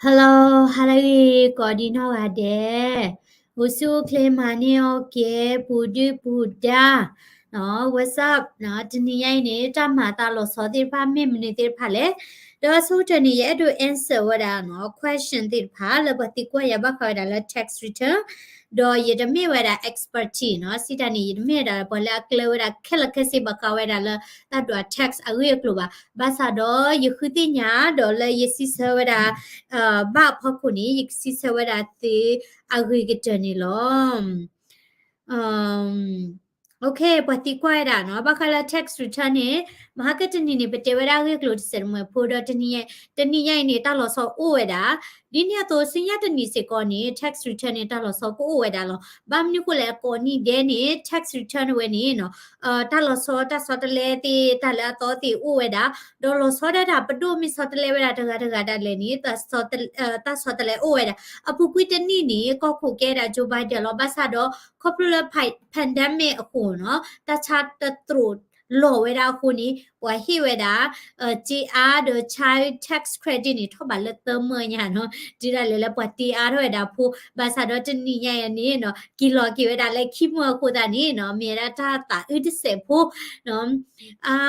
Hello, ဟါလၢအဂ့ၤ ကိးဒံနီၢ်ဂၤဒဲး, အိၣ်ဆူၣ်အိၣ်ချ့မၤန့ၢ်အီၣ်ကဲ ပူၤဒုၣ်ပူၤဒါ, နီၤ What's up နီၤ, တနံၤညါအံၤန့ၣ် တၢ်မၤတၢ်လီၤဆီသ့ၣ်တဖၣ်မ့ၢ်မနုၤသ့ၣ်တဖၣ်လဲၣ်, ဒီးအဆိကတၢၢ်န့ၣ် ယအဲၣ်ဒိး answer ဝဲဒၣ်နီၤ question သ့ၣ်တဖၣ်လၢပှၤသံကွၢ်ယၤဘၣ်ဃးဝဲဒၣ်လၢ tax return, ဒီးယတမ့ၢ်ဝဲဒၣ် expertise နီၤ, စံးတၢ်န့ၣ် ယတမ့ၢ်ဝဲဒၣ်ပှၤလၢအကျဲဝဲဒၣ်ခဲလၢာ်ခဲဆ့ဘၣ်ဃးဝဲဒၣ်လၢတၢ်ဒွး tax အဂ့ၢ်အကျိၤဘၣ်. ဘၣ်ဆၣ်ဒီးယဃုသ့ၣ်ညါဒီးလၢယစံးဆၢဝဲဒၣ် ဘၣ်အဖီခိၣ်န့ၣ် ယကစံးဆၢဝဲဒၣ်သုအဂ့ၤကတၢၢ်န့ၣ်လီၤ. ပှၤသံကွၢ်ဝဲဒၣ်နီၤ ဘၣ်ဃးလၢ tax return န့ၣ်, မဟါကတနံၤန့ၣ် ပတဲဝဲဒၣ်အဂ့ၢ်အကျိၤတစဲးတမှဲၤဖိဒီး တနံၤညါအံၤန့ၣ် တၢ်လီၤဆီအိၣ်ဝဲဒၣ်, ဒ်န့ၣ်အသိးဆူညါတနံၤစ့ၢ်ကီးန့ၣ် tax return န့ၣ် တၢ်လီၤဆီကအိၣ်ဝဲဒၣ်လီၤ. ဘၣ်မနုၤဃိလဲၣ် အကိးနံၣ်ဒဲးန့ၣ် tax return ဝဲန့ၣ်နီၤ တၢ်လီၤဆီတၢ်ဆီတလဲသ့ၣ် တၢ်လၢအသီသ့ၣ်အိၣ်ဝဲဒၣ်, ဒီးလီၤဆီဒၣ်တၢ် ပဒိၣ်မ့ၢ်ဆီတလဲဝဲဒၣ်တဂၤတဂၤဒၣ်လဲာ်န့ၣ် တၢ်ဆီတလဲအိၣ်ဝဲဒၣ်. အပူၤကွံာ်တနံၣ်န့ၣ် ကီၢ်ခိၣ်ကဲဒၣ် Joe Biden လီၤ. ဘၣ်ဆၣ်ဒီး ခီဖျိလၢ pandemic အဃိနီၤ တၢ်ဆါတသရိာ်လီၤဝဲဒၣ်အဃိန့ၣ် ပှၤဟ့ၣ်ဝဲဒၣ် စ့အါဒီး child tax credit န့ၣ် ထီၣ်ဘးလၢသၢမၢညါနီၤ, တုၤဒၣ်လဲာ်လၢပှၤတ့အါထီၣ်ဝဲဒၣ်ဖိ, ဘၣ်ဆၣ်ဒီးတနံၤညါအံၤန့ၣ်နီၤ က့ၤလီၤက့ၤဝဲဒၣ်လၢခံမၢအဃိသတးန့ၣ်နီၤ မ့ၢ်ဝဲဒၣ်တၢ်သးအုးတစဲးဖိနီၤ.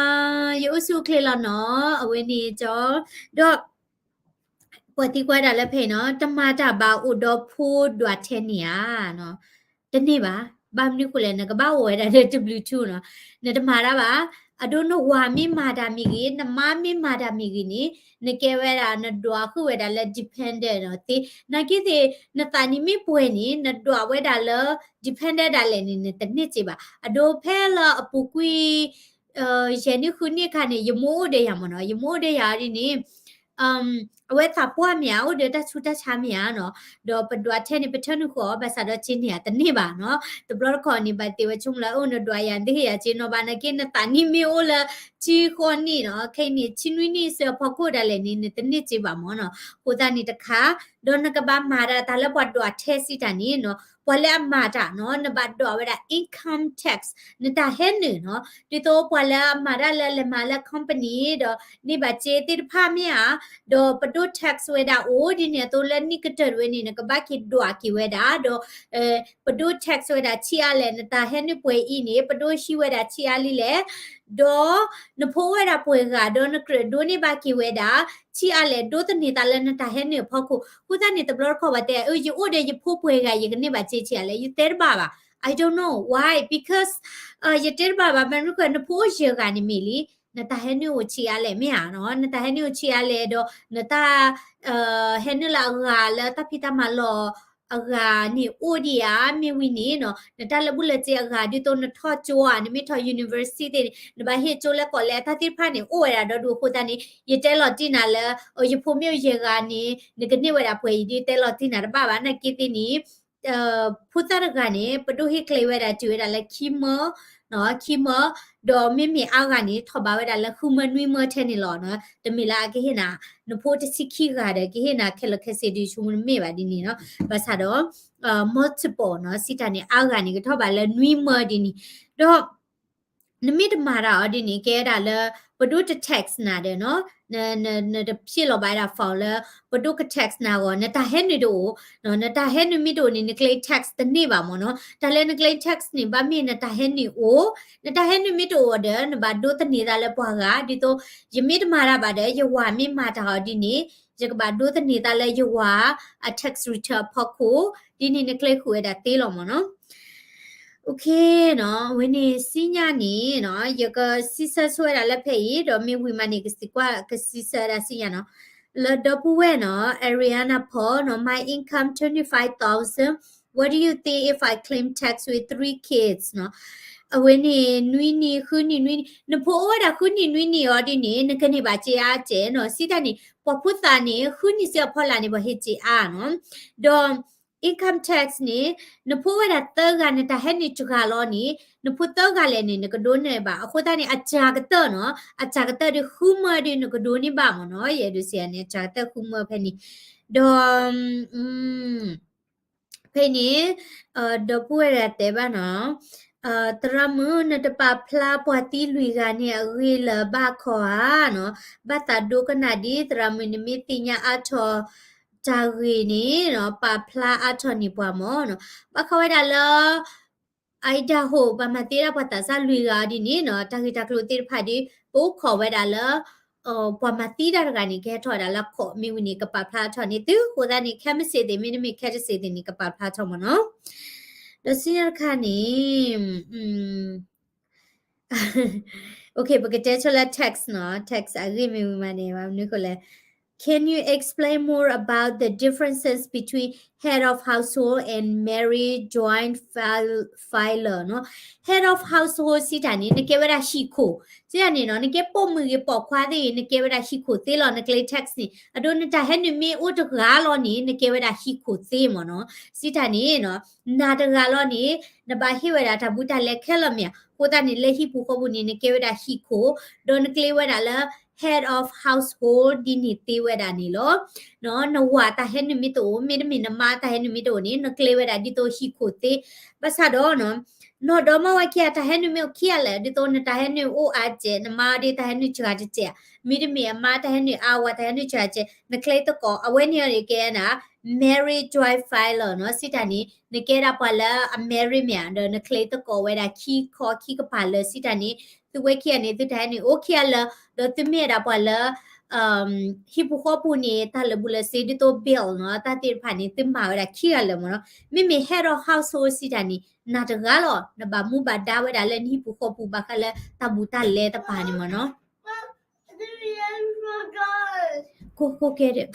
ယအိၣ်ဆူၣ်အိၣ်ချ့လီၤနီၤ အဝဲန့ၣ်ကၠီ, ဒီး ပှၤသံကွၢ်ဒၣ်လၢဖဲအံၤနီၤ တမၤတၢ်ဘၣ်အိၣ်ဒီးဖိဒွးထဲန့ၣ်ဧါ. တန့ၢ်ဘၣ်. ဘၣ်မနုၤဃိလဲၣ် နကဘၣ်အိၣ်ဝဲဒၣ်လၢ W two နီၤ, နတမၤတၢ်ဘၣ်. အဒိနဝၤမ့ၢ်မၤတၢ်မ့ၢ်ဂ့ၤ နမါမ့ၢ်မၤတၢ်မ့ၢ်ဂ့ၤန့ၣ် နကဲဝဲဒၣ် နဒွးဃုာ်ဝဲဒၣ်လၢ dependent နီၤသ့, နာ်က့သ့ၣ် နသးနံၣ်မ့ၢ်ပှဲၤန့ၣ် နဒွးဝဲဒၣ်လၢ dependent ဒၣ်လဲာ်န့ၣ် နတန့ၢ်စ့ဘၣ်. အဒိဖဲလၢအပူၤကွံာ် ယဲၢ်နံၣ်ဃုနံၣ်အခါန့ၣ် ယမိၢ်အိၣ်ဒီးယၤမ့ၢ်နီၤ, ယမိၢ်အိၣ်ဒီးယၤဒ်န့ၣ် အဝဲသးပှၢ်မ့ၢ်ဧါ အိၣ်ဒီးတၢ်ဆူးတၢ်ဆါမ့ၢ်ဧါနီၤ, ဒီးပဒွးထဲန့ၣ် ပထၢနုာ်ဃီၤအီၤ ဘၣ်ဆၣ်ဒီးစ့န့ၢ်ဧါတန့ၢ်ဘၣ်နီၤ. တဘျီတခီၣ်န့ၣ် ဘၣ်သ့ၣ်ဝဲဆိကမိၣ်လၢ အိၣ်နဒွးယၤ နတဟ့ၣ်ယၤစ့နီၤဘၣ် နာ်က့ နသးနံၣ်မ့ၢ်အိၣ်လၢဆံဃိးနံၣ်နီၤ, ခဲအံၤန့ၣ် ဆံနွံနံၣ်စ့အဖီခိၣ်ဒၣ်လဲာ်န့ၣ် နတန့ၢ်စ့ဘၣ်မ့ၢ်နီၤ. အဃိသတးန့ၣ်တခါ, ဒီးနကဘၣ်မၤတၢ် တၢ်လၢပှၤဒွးထဲစံးတၢ်န့ၣ်နီၤ, ပှၤလၢအမၤတၢ်နီၤ နဘၣ်ဒွးဝဲဒၣ် income tax နတၢ်ဟဲနုာ်နီၤ, ဒ်သိးပှၤလၢအမၤတၢ်လၢလဲၤမၤလၢ company ဒီးန့ၢ်ဘၣ်စ့သ့ၣ်တဖၣ်မ့ၢ်ဧါ, ဒီးပဒိၣ် tax ဝဲဒၣ်အိၣ် ဒ်န့ၣ်အသိးလၢနံၣ်ကတၢၢ်တဝဲန့ၣ် နကဘၣ်က့ၤဒွးက့ၤဝဲဒၣ်, ဒီး ပဒိၣ် tax ဝဲဒၣ်ဆံးအါလဲၣ်, နတၢ်ဟဲနုာ်ပှဲၤအံၤန့ၣ် ပဒိၣ်ဟံးဝဲဒၣ်ဆံးအါလံလဲၣ်, ဒီးနဖိအိၣ်ဝဲဒၣ်ပှဲၤဂၤ ဒီးနကြၢးဒိးန့ၢ်ဘၣ်က့ၤဝဲဒၣ်ဆံးအါလဲၣ်, ဒိးသန့ၤသးလၢနတၢ်ဟဲနုာ်အဖီခိၣ်. အဃိသတးန့ၣ် တဘျီတခီၣ်ပှၤတဲ အၢ ယအိၣ်ဒီးယဖိပှဲၤဂၤ ယကန့ၢ်ဘၣ်စ့ဆံးအါလဲၣ်, ယတဲတဘၣ်ဘၣ်. I don't know why, because ယတဲတဘၣ်ဘၣ် ဘၣ်မနုၤဃိ နဖိအိၣ်ယဲၢ်ဂၤန့ၣ်မ့ၢ်လံ, နတၢ်ဟဲနုာ်အိၣ်ဆံးအါလဲၣ်မ့ၢ်ဧါနီၤ, နတၢ်ဟဲနုာ်အိၣ်ဆံးအါလဲၣ် ဒီးနတၢ် ဟဲနုာ်လၢအဂၤလၢတၢ်ဖံးတၢ်မၤလီၢ်အဂၤန့ၣ်အိၣ်ဒံးဧါ, မ့ၢ်ဝံၤန့ၣ်နီၤ နတၢ်လၢာ်ဘူၣ်လၢာ်စ့အဂၤ ဒ်သိးနထီၣ်ကၠိဧါ, နမ့ၢ်ထီၣ် university သ့ၣ်န့ၣ် နဘၣ်ဟ့ၣ်ကၠိလဲၤကိးလဲၣ် အတၢ်သ့ၣ်တဖၣ်န့ၣ် အိၣ်ဝဲဒၣ်ဒီဒူၣ်. အဃိသတးန့ၣ် ယတဲလီၤတံၢ်နၤလၢ ယဖိမ့ၢ်အိၣ်ယဲၢ်ဂၤန့ၣ် နကန့ၢ်ဝဲဒၣ်ပှဲၤအံၤ ဒ်တဲလီၤတံၢ်နၤတဘၣ်ဘၣ်. နာ်က့သ့ၣ်န့ၣ် ဖိသၣ်တဂၤန့ၣ် ပဒိၣ်ဟ့ၣ်ကျဲဝဲဒၣ်တုၤဝဲဒၣ်လၢခံမၢ, ခံမၢ, ဒီးမ့မ့ၢ်အါဂၤန့ၣ် ထီၣ်ဘးဝဲဒၣ်လၢဃုမၢနွံမၢထဲန့ၣ်လီၤ. တမ့ၢ်လၢအကဟ့ၣ်နၤ နဖိတဆံခံဂၤဒီး ကဟ့ၣ်နၤခဲလၢာ်ခဲဆ့ဒ်ဆိကမိၣ်တမ့ၢ်ဘၣ်ဒ်န့ၣ်နီၤ. ဘၣ်ဆၣ်ဒီး multiple နီၤ စံးတၢ်န့ၣ် အါဂၤန့ၣ် ကထီၣ်ဘးလၢနွံမၢဒ်န့ၣ်, ဒီး နမ့ၢ်တမၤတၢ်အီၤဒ်န့ၣ် ကဲဝဲဒၣ်လၢ ပဒိၣ်တ tax နၤဒီးနီၤ, နတဖျ့ၣ်လီၤဘၣ်ဝဲဒၣ် form လၢ ပဒိၣ်က tax နၤအဂီၢ် နတၢ်ဟဲနုာ်တအိၣ်, နတၢ်ဟဲနုာ်မ့ၢ်တအိၣ်န့ၣ် န claim tax တန့ၢ်ဘၣ်မ့ၢ်နီၤ. တၢ်လၢန claim tax န့ၣ် ဘၣ်မ့ၢ်နတၢ်ဟဲနုာ်အိၣ်, နတၢ်ဟဲနုာ်မ့ၢ်တအိၣ်ဒီး နဘၣ်ဒိးသန့ၤသးလၢပှၤဂၤ, ဒ်သိး ယမ့ၢ်တမၤတၢ်ဘၣ်ဒီး ယဝၤမ့ၢ်မၤတၢ်အီၤဒ်န့ၣ် ယကဘၣ်ဒိးသန့ၤသးလၢယဝၤအ tax return အဖီခိၣ်, ဒ်န့ၣ်န claim ဃုာ်ဝဲဒၣ်သ့လီၤမ့ၢ်နီၤ. အဝဲန့ၣ် ဆူညါန့ၣ်နီၤ ယကစံးဆၢဆိဝဲဒၣ်လၢဖဲအံၤ ဒီးမ့ၢ်ဝံၤမးန့ၣ် ကစံးကွၢ် ကစံးဆၢဝဲဒၣ်ဆူညါနီၤ. လၢဒီပုၢ်ဝဲၢ်နီၤ Ariana Paul နီၤ my income twenty five thousand, what do you think if I claim tax with three kids နီၤ. အဝဲန့ၣ် နွံနံၣ် ဃုနံၣ် နွံနံၣ်, နဖိအိၣ်ဝဲဒၣ်ဃုနံၣ် နွံနံၣ်အီၤဒ်န့ၣ် နကန့ၢ်ဘၣ်စ့အါစဲးနီၤ. စံးတၢ်န့ၣ် ပှၤဖိသၣ်န့ၣ် ဃုနံၣ်စ့အဖီလာ်န့ၣ် ပှၤဟ့ၣ်စ့အါနီၤ. ဒီး income tax န့ၣ် နဖိဝဲဒၣ်သၢဂၤ နတၢ်ဟဲနုာ်တဂၤလီၤန့ၣ် နဖိသၢဂၤလဲၣ်န့ၣ် နကဒိးန့ၢ်ဘၣ်. အဃိသတးန့ၣ် အစှၤကတၢၢ်နီၤ အစှၤကတၢၢ်ဒီးဃုမၢဒီး နကဒိးန့ၢ်ဘၣ်မ့ၢ်နီၤ. ယအဲၣ်ဒိးစံးန့ၣ် အစှၤကတၢၢ်ဃုမၢဖဲန့ၣ်, ဒီး ဖဲန့ၣ် ဒီပုၢ်ဝဲၢ်တဲဘၣ်နီၤ, သရၣ်မုၣ် နတပာ်ဖျါပှၤသံလွံၢ်ဂၤန့ၣ် အဂ့ၢ်လၢၤဘၣ်ခီဧါနီၤ. ဘၣ်သးဒိကနၣ်ဒ် သရၣ်မုၣ် နမ့ၢ်သ့ၣ်ညါအါထီၣ် တၢ်ဂ့ၢ်န့ၣ်နီၤ ပာ်ဖျါအါထီၣ်န့ၢ်ပှၤမ့ၢ်နီၤ, ဘၣ်ဃးဝဲဒၣ်လၢ Idaho ဘၣ်မၤသံဒၣ်ပှၤသးစၢ်လွံၢ်ဂၤဒ်န့ၣ်နီၤ, တၢ်ဂ့ၢ်တၢ်ကျိၤသ့ၣ်တဖၣ်ဒီး ပအိၣ်ခိးဝဲဒၣ်လၢ ပှၤမၤသံတၢ်တဂၤန့ၣ် ကဟဲထီၣ်ဝဲဒၣ်လၢခိးမ့ၢ်ဝံၤန့ၣ် ကပာ်ဖျါထီၣ်န့ၢ်သု, အဃိသတးန့ၣ် ခဲမုၢ်ဆ့ၣ်သ့ၣ် မ့တမ့ၢ်ခဲတစ့ၣ်သ့ၣ်န့ၣ် ကပာ်ဖျါထီၣ်မ့ၢ်နီၤ. ဒီးဆူညါတခါန့ၣ် Okay, ပကတဲဆိလၢ text နီၤ, text အဂ့ၢ်မ့ၢ်ဝံၤမးန့ၣ် ဘၣ်မနုၤဃိလဲၣ်. Can you explain more about the differences between head of household and married joint file- filer နီၤ? Head of household စံးတၢ်န့ၣ် နကဲဝဲဒၣ်ဟံၣ်ခိၣ်, စံးတၢ်န့ၣ်နီၤ နကဲပိာ်မုၣ်ဂ့ၤပိာ်ခွါသ့ၣ်ဂ့ၤ နကဲဝဲဒၣ်ဟံၣ်ခိၣ်သ့လီၤ, နကျဲ tax န့ၣ်, အဒိနတၢ်ဟဲနုာ်မ့ၢ်အိၣ်တဂၤလီၤန့ၣ် နကဲဝဲဒၣ်ဟံၣ်ခိၣ်သ့မ့ၢ်နီၤ. စံးတၢ်န့ၣ်နီၤ နၤတဂၤလီၤန့ၣ် နဘၣ်ဟ့ၣ်ဝဲဒၣ်တၢ်ဘူးတၢ်လဲခဲလၢာ်မ့ၢ်ဧါ, အဃိသတးန့ၣ် လၢဟံၣ်ပူၤဃီပူၤန့ၣ် နကဲဝဲဒၣ်ဟံၣ်ခိၣ်, ဒီးနကျဲဝဲဒၣ်လၢ head of household ဒ်န့ၣ်သ့ဝဲဒၣ်န့ၣ်လီၤ. နဝၤတၢ်ဟဲနုာ်မ့ၢ်တအိၣ် မ့တမ့ၢ်နမါတၢ်ဟဲနုာ်မ့ၢ်တအိၣ်န့ၣ် နကျဲဝဲဒၣ်ဒ်သိးဟံၣ်ခိၣ်သ့, ဘၣ်ဆၣ်ဒီး နီၢ်ဒီမါဝၤခံဂၤတၢ်ဟဲနုာ်မ့ၢ်အိၣ်ခံဂၤလၢာ် ဒ်သိးနတၢ်ဟဲနုာ်အိၣ်အါစဲး နမါဒီးတၢ်ဟဲနုာ်စှၤတစဲး, မ့တမ့ၢ်အမါတၢ်ဟဲနုာ်အါ အဝၤတၢ်ဟဲနုာ်စှၤတစဲး နကျဲသကိး အဝဲန့ၣ်ကဲဒၣ် married joint filer နီၤ, စံးတၢ်န့ၣ် နကဲဒၣ်ပှၤလၢအ married မ့ၢ်ဧါ, ဒီးနကျဲသကိးဝဲဒၣ်ခံခီခံကပၤလၢာ် စံးတၢ်န့ၣ် သုဝဲခံဂၤန့ၣ် သုတၢ်ဟဲနုာ်အိၣ်ခံဂၤလၢာ်, ဒီးသုမ့ၢ်ဝဲဒၣ်ပှၤလၢ ဟံၣ်ပူၤဃီပူၤန့ၣ် တၢ်လၢာ်ဘူၣ်လၢာ်စ့ ဒ်သိး bill နီၤ တၢ်သ့ၣ်တဖၣ်န့ၣ် သုမၤဝဲဒၣ်ခံဂၤလၢာ်မ့ၢ်နီၤ. မ့မ့ၢ် head of household စံးတၢ်န့ၣ် နၤတဂၤလီၤ နဘၣ်မူဘၣ်ဒါဝဲဒၣ်လၢနဟံၣ်ပူၤဃီပူၤ ဘၣ်ဃးလၢတၢ်ဘူးတၢ်လဲတပၤန့ၣ်မ့ၢ်နီၤ. ကိၢ်ကိၢ်ကဲဒၣ်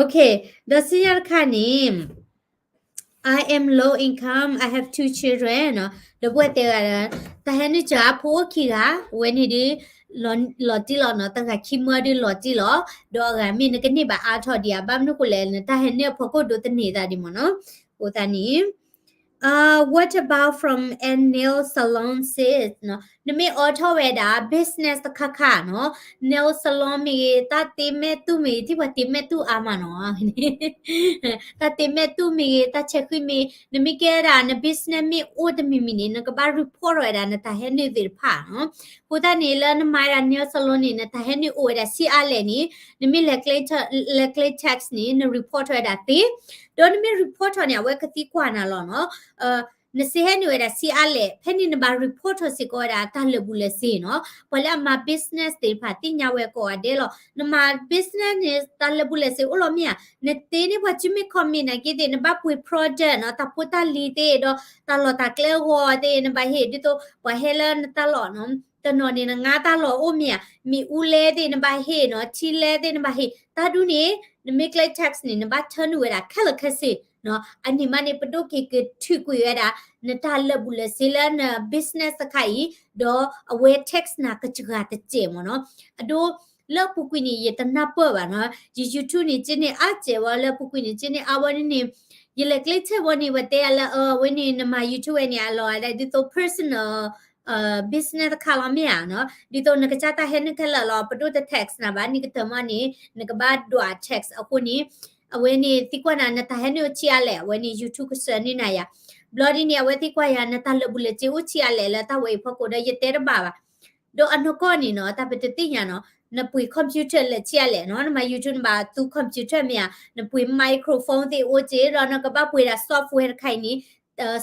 Okay, ဒီးဆူညါတခါန့ၣ် I am low income, I have two children နီၤ, ဒီပုၢ်ဝဲၢ်သ့ၣ်ဂၤဒီး တၢ်ဟဲနုာ်စှၤဖိအိၣ်ခံဂၤ, အဝဲန့ၣ်ဒုး လီၤတံၢ်လီၤနီၤ, တဂၤခံမၢဒုးလီၤတံၢ်လီၤ, ဒီးအဂၤမ့ၢ်နကန့ၢ်ဘၣ်အါထီၣ်ဒံးဧါ, ဘၣ်မနုၤဃိလဲၣ် နတၢ်ဟဲနုာ်အဖီခိၣ်ဒိးသန့ၤသးဒံးမ့ၢ်နီၤ, အဃိသတးန့ၣ် Uh, what about from a nail salon sis? နီၤ, နမ့ၢ်အိးထီၣ်ဝဲဒၣ် business တခါခါနီၤ, nail salon မ့ၢ်ဂ့ၤ, တၢ်တ့မဲာ်တူၢ်မ့ၢ်ဂ့ၤ, ထံၣ်ပှၤတ့မဲာ်တူၢ်အါမးနီၤ, တၢ်တ့မဲာ်တူၢ်မ့ၢ်ဂ့ၤ, တၢ်ဆဲးဃံမ့ၢ်, နမ့ၢ်ကဲဒၣ် န business မ့ၢ်အိၣ်တမံၤမံၤန့ၣ် နကဘၣ် report ထီၣ်ဝဲဒၣ်နတၢ်ဟဲနုာ်သ့ၣ်တဖၣ်နီၤ. အဃိသတးန့ၣ် လၢနမၤဝဲဒၣ် nail salon န့ၣ် နတၢ်ဟဲနုာ်အိၣ်ဝဲဒၣ်ဆံးအါလဲၣ်န့ၣ် နမ့ၢ်လဲၤကျဲ လဲၤကျဲ tax န့ၣ် န report ထီၣ်ဝဲဒၣ်သ့, ဒီးနမ့ၢ် report ထီၣ်န့ၣ် အဝဲကသံကွၢ်နၤလီၤနီၤ. နစ့ဟဲနုာ်ဝဲဒၣ်ဆံးအါလဲၣ်, ဖဲန့ၣ်နဘၣ် report ထီၣ်စ့ၢ်ကီးဝဲဒၣ်တၢ်လၢာ်ဘူၣ်လၢာ်စ့နီၤ. ပှၤလၢအမၤ business သ့ၣ်တဖၣ်သ့ၣ်ညါဝဲကိးဂၤဒဲးလီၤ. နမၤ business န့ၣ် တၢ်လၢာ်ဘူၣ်လၢာ်စ့အိၣ်လီၤမ့ၢ်ဧါ, နတ့န့ၢ်ပှၤစုမ့ၢ်ခီမ့ၢ်နာ်က့သ့ၣ် နဘၣ်ပှ့ၤ product နီၤ, တၢ်ဖိတၢ်လံၤသ့ၣ်ဒီး တၢ်လီၢ်တၢ်ကျဲအဂီၢ်သ့ၣ် နဘၣ်ဟ့ၣ် ဒ်သိးပှၤဟဲလၢနတၢ်လီၢ်နီၤ. တနီၤန့ၣ် နငါတၢ်လီၢ်အိၣ်မ့ၢ်ဧါ, မ့ၣ်အူလဲသ့ၣ်နဘၣ်ဟ့ၣ်နီၤ, ထံလဲသ့ၣ်နဘၣ်ဟ့ၣ်, တၢ်ဒ်န့ၣ် နမ့ၢ်ကျဲ tax န့ၣ် နဘၣ်ထၢနုာ်ဝဲဒၣ်ခဲလၢာ်ခဲဆ့နီၤ. အန့ၣ်မးန့ၣ် ပဒိၣ်က့ၤကထုးကွံာ်ဝဲဒၣ် နတၢ်လၢာ်ဘူၣ်လၢာ်စ့လၢန business တခါအံၤ, ဒီးအဝဲ tax နၤကစှၤတစဲးမ့ၢ်နီၤ. အဒိ လၢအပူၤကွံာ်န့ၣ် ယတနၢ်ပၢၢ်ဘၣ်နီၤ, ယ YouTube န့ၣ် ကန့ၢ်အါစဲးဝဲလၢအပူၤကွံာ်န့ၣ် ကန့ၢ်အါဝဲန့ၣ်န့ၣ်, ယလဲၤကျဲ tax ဝဲန့ၣ် ပှၤတဲယၤလၢ အဝဲန့ၣ် နမၤ YouTube ဝဲန့ၣ် အလီၤဂာ်ဒ်သိး personal business တခါလီၤမ့ၢ်ဧါနီၤ, ဒ်သိးနကစၢ်တၢ်ဟဲနုာ်ခဲလၢာ်လီၤ, ပဒိၣ်တ tax နၤဘၣ်, နံၣ်ကတၢၢ်မးန့ၣ် နကဘၣ်ဒွး tax အဃိန့ၣ်, အဝဲန့ၣ်သံကွၢ်နၤ နတၢ်ဟဲနုာ်အိၣ်ဆံးအါလဲၣ်, အဝဲန့ၣ် YouTube ကဆှၢနုာ်နၤယၤ, ဘျီဒ်န့ၣ် အဝဲသံကွၢ်ယၤ နတၢ်လၢာ်ဘူၣ်လၢာ်စ့အိၣ်ဆံးအါလဲၣ်လၢတၢ်ဝဲအံၤဖီခိၣ်ဒီး ယတဲတဘၣ်ဘၣ်. ဒီးအနီၢ်ကီၢ်န့ၣ်နီၤ တၢ်ပတသ့ၣ်ညါနီၤ, နပှ့ၤ computer လၢာ်ဆံးအါလဲၣ်နီၤ, နမၤ YouTube နဘၣ်သူ computer မ့ၢ်ဧါ, နပှ့ၤ microphone သ့ၣ်အိၣ်က့ၤ, ဒီးနကဘၣ်ပှ့ၤဒၣ် software တခါအံၤန့ၣ်,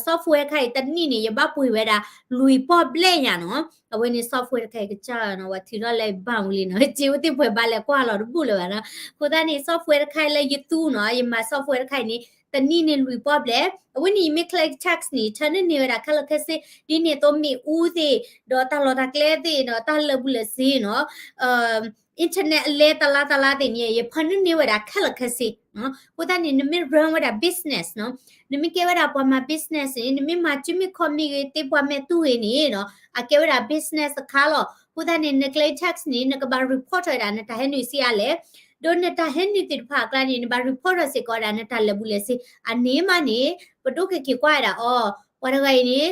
software တခါအံၤတနံၣ်န့ၣ် ယဘၣ်ပှ့ၤဝဲဒၣ် လွံၢ်ပီၢ်ဘျဲၣ်ညါနီၤ, အဝဲန့ၣ် software တခါအံၤကစၢ်နီၤ, ဝဲထုးထီၣ်လၢဘၣ်ဝံၤလံနီၤ, စ့အိၣ်သ့ၣ်ပှဲၤဘၣ်လဲၤကွၢ်လီၤတဘူၣ်လၢၤဘၣ်နီၤ, အဃိသတးန့ၣ် software တခါအံၤလၢယသူနီၤ, ယမၤ software တခါအံၤန့ၣ် တနံၣ်န့ၣ်လွံၢ်ပီၢ်ဘျဲၣ်, အဝဲန့ၣ်ယမ့ၢ်ကျဲ tax န့ၣ် ထၢနုာ်န့ၢ်ဝဲဒၣ်ခဲလၢာ်ခဲဆ့, ဒ်န့ၣ်အသိးမ့ၣ်အူသ့ၣ်, ဒီးတၢ်လီၢ်တၢ်ကျဲသ့ၣ်, ဒီးတၢ်လၢာ်ဘူၣ်လၢာ်စ့နီၤ, internet အလဲတလါတလါသ့ၣ်န့ၣ် ယဖၢနုာ်န့ၢ်ဝဲဒၣ်ခဲလၢာ်ခဲဆ့နီၤ, အဃိသတးန့ၣ် နမ့ၢ် run ဝဲဒၣ် business နီၤ, နမ့ၢ်ကဲဝဲဒၣ်ပှၤမၤ business န့ၣ် နမ့ၢ်မၤစုမ့ၢ်ခီမ့ၢ်ဂ့ၤ တ့ပှၤမဲာ်တူၢ်ဂ့ၤန့ၣ်နီၤ, အကဲဝဲဒၣ် business တခါလီၤ, အဃိသတးန့ၣ် နကျဲ tax န့ၣ် နကဘၣ် report ထီၣ်ဝဲဒၣ် နတၢ်ဟဲနုာ်ဆံးအါလဲၣ်, ဒီးနတၢ်ဟဲနုာ်သ့ၣ်တဖၣ်အကျါန့ၣ် နဘၣ် report ထီၣ်စ့ၢ်ကီးဝဲဒၣ် နတၢ်လၢာ်ဘူၣ်လၢာ်စ့, အန့ၣ်မးန့ၣ် ပဒိၣ်ကက့ၤကွၢ်ဝဲဒၣ်အီၤ, ပှၤတဂၤအံၤန့ၣ်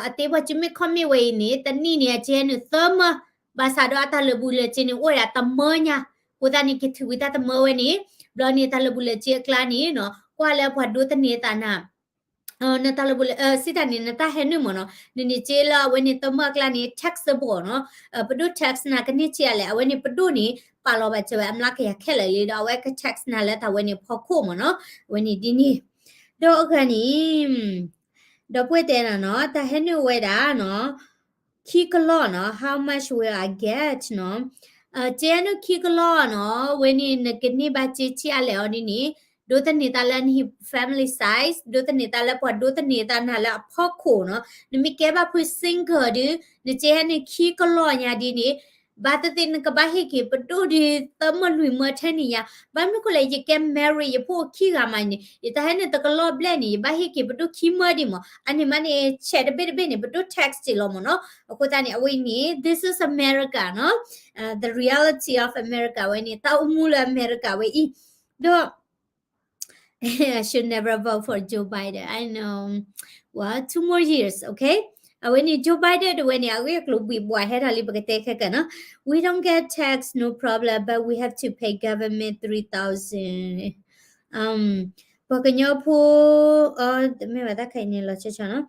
အတ့ပှၤစုမ့ၢ်ခီမ့ၢ်ဝဲအံၤန့ၣ် တနံၣ်န့ၣ် အကဲနုာ်သၢမၢ, ဘၣ်ဆၣ်ဒီးအတၢ်လၢာ်ဘူၣ်လၢာ်စ့န့ၣ် အိၣ်ဝဲဒၣ်တမၢညါ, အဃိသတးန့ၣ် ကထုးကွံာ်တၢ်တမၢဝဲန့ၣ်, ဘျီန့ၣ် တၢ်လၢာ်ဘူၣ်လၢာ်စ့အကျါန့ၣ်နီၤ, ကွၢ်လၢပှၤဒိးသန့ၤသးနၤ နတၢ်လၢဘူးလဲၣ် စံးတၢ်န့ၣ် နတၢ်ဟဲနုာ်မ့ၢ်နီၤ, နန့ၢ်စ့လၢအဝဲန့ၣ် သၢမၢအကျါန့ၣ် taxable နီၤ, ပဒိၣ် tax နၤကန့ၢ်ဆံးအါလဲၣ်, အဝဲန့ၣ်ပဒိၣ်န့ၣ် ပာ်လီၤဘၣ်စၢၤဝဲအမျးကယၤခဲလၢာ်လံ ဒီးအဝဲက tax နၤလၢတၢ်ဝဲန့ၣ်ဖီခိၣ်မ့ၢ်နီၤ, အဝဲန့ၣ်ဒ်န့ၣ်, ဒီးအဂၤန့ၣ် ဒီပုၢ်ဝဲၢ်တဲနၤနီၤ, တၢ်ဟဲနုာ်ဝဲဒၣ်နီၤ, ခံကလီၢ်နီၤ, how much will I get နီၤ, စ့ဟဲနုာ်ခံကလီၢ်နီၤ, အဝဲန့ၣ်နကန့ၢ်ဘၣ်စ့ဆံးအါလဲၣ်အီၤဒ်န့ၣ်, ဒိးသန့ၤသးလၢနဟံၣ် family size, ဒိးသန့ၤသးလၢပှၤဒိးသန့ၤသးနၤလၢအဖီခိၣ်နီၤ, နမ့ၢ်ကဲဘၣ်ဖု single ဒီး နစ့ဟဲနုာ်ခံကလီၢ်ညါဒ်န့ၣ်, ဘၣ်သ့ၣ်သ့ၣ်နကဘၣ်ဟ့ၣ်က့ၤပဒိၣ်ဒီး သၢမၢလွံၢ်မၢထဲန့ၣ်ညါ, ဘၣ်မနုၤဃိလဲၣ် ယကဲ married ယဖိအိၣ်ခံဂၤမးန့ၣ် ယတၢ်ဟဲနုာ်တကလီၢ်ဘျဲၣ်န့ၣ် ယဘၣ်ဟ့ၣ်က့ၤပဒိၣ်ခံမၢဒံးမး, အန့ၣ်မးန့ၣ် ဆဲးတဘ့ၣ်တဘ့ၣ်န့ၣ် ပဒိၣ် tax က့ၤလီၤမ့ၢ်နီၤ, အဃိသတးန့ၣ် အဝဲအံၤန့ၣ် this is America နီၤ, the reality of America ဝဲန့ၣ် တၢ်အိၣ်မူလၢအမဲရကၤဝဲအံၤ, ဒီး I should never vote for Joe Biden. I know. Well, two more years, okay? အဝဲန့ၣ် Joe Biden တဝဲန့ၣ် အဂ့ၢ်အကျိၤဘှံးဘှီးဟဲထီၣ်လံ ပကတဲခဲကနၤ, we don't get tax, no problem, but we have to pay government three thousand. ပှၤကညီဖိ, တမ့ၢ်ဘၣ်တၢ်ခဲအံၤန့ၣ် လီၤဆီဆီနီၤ,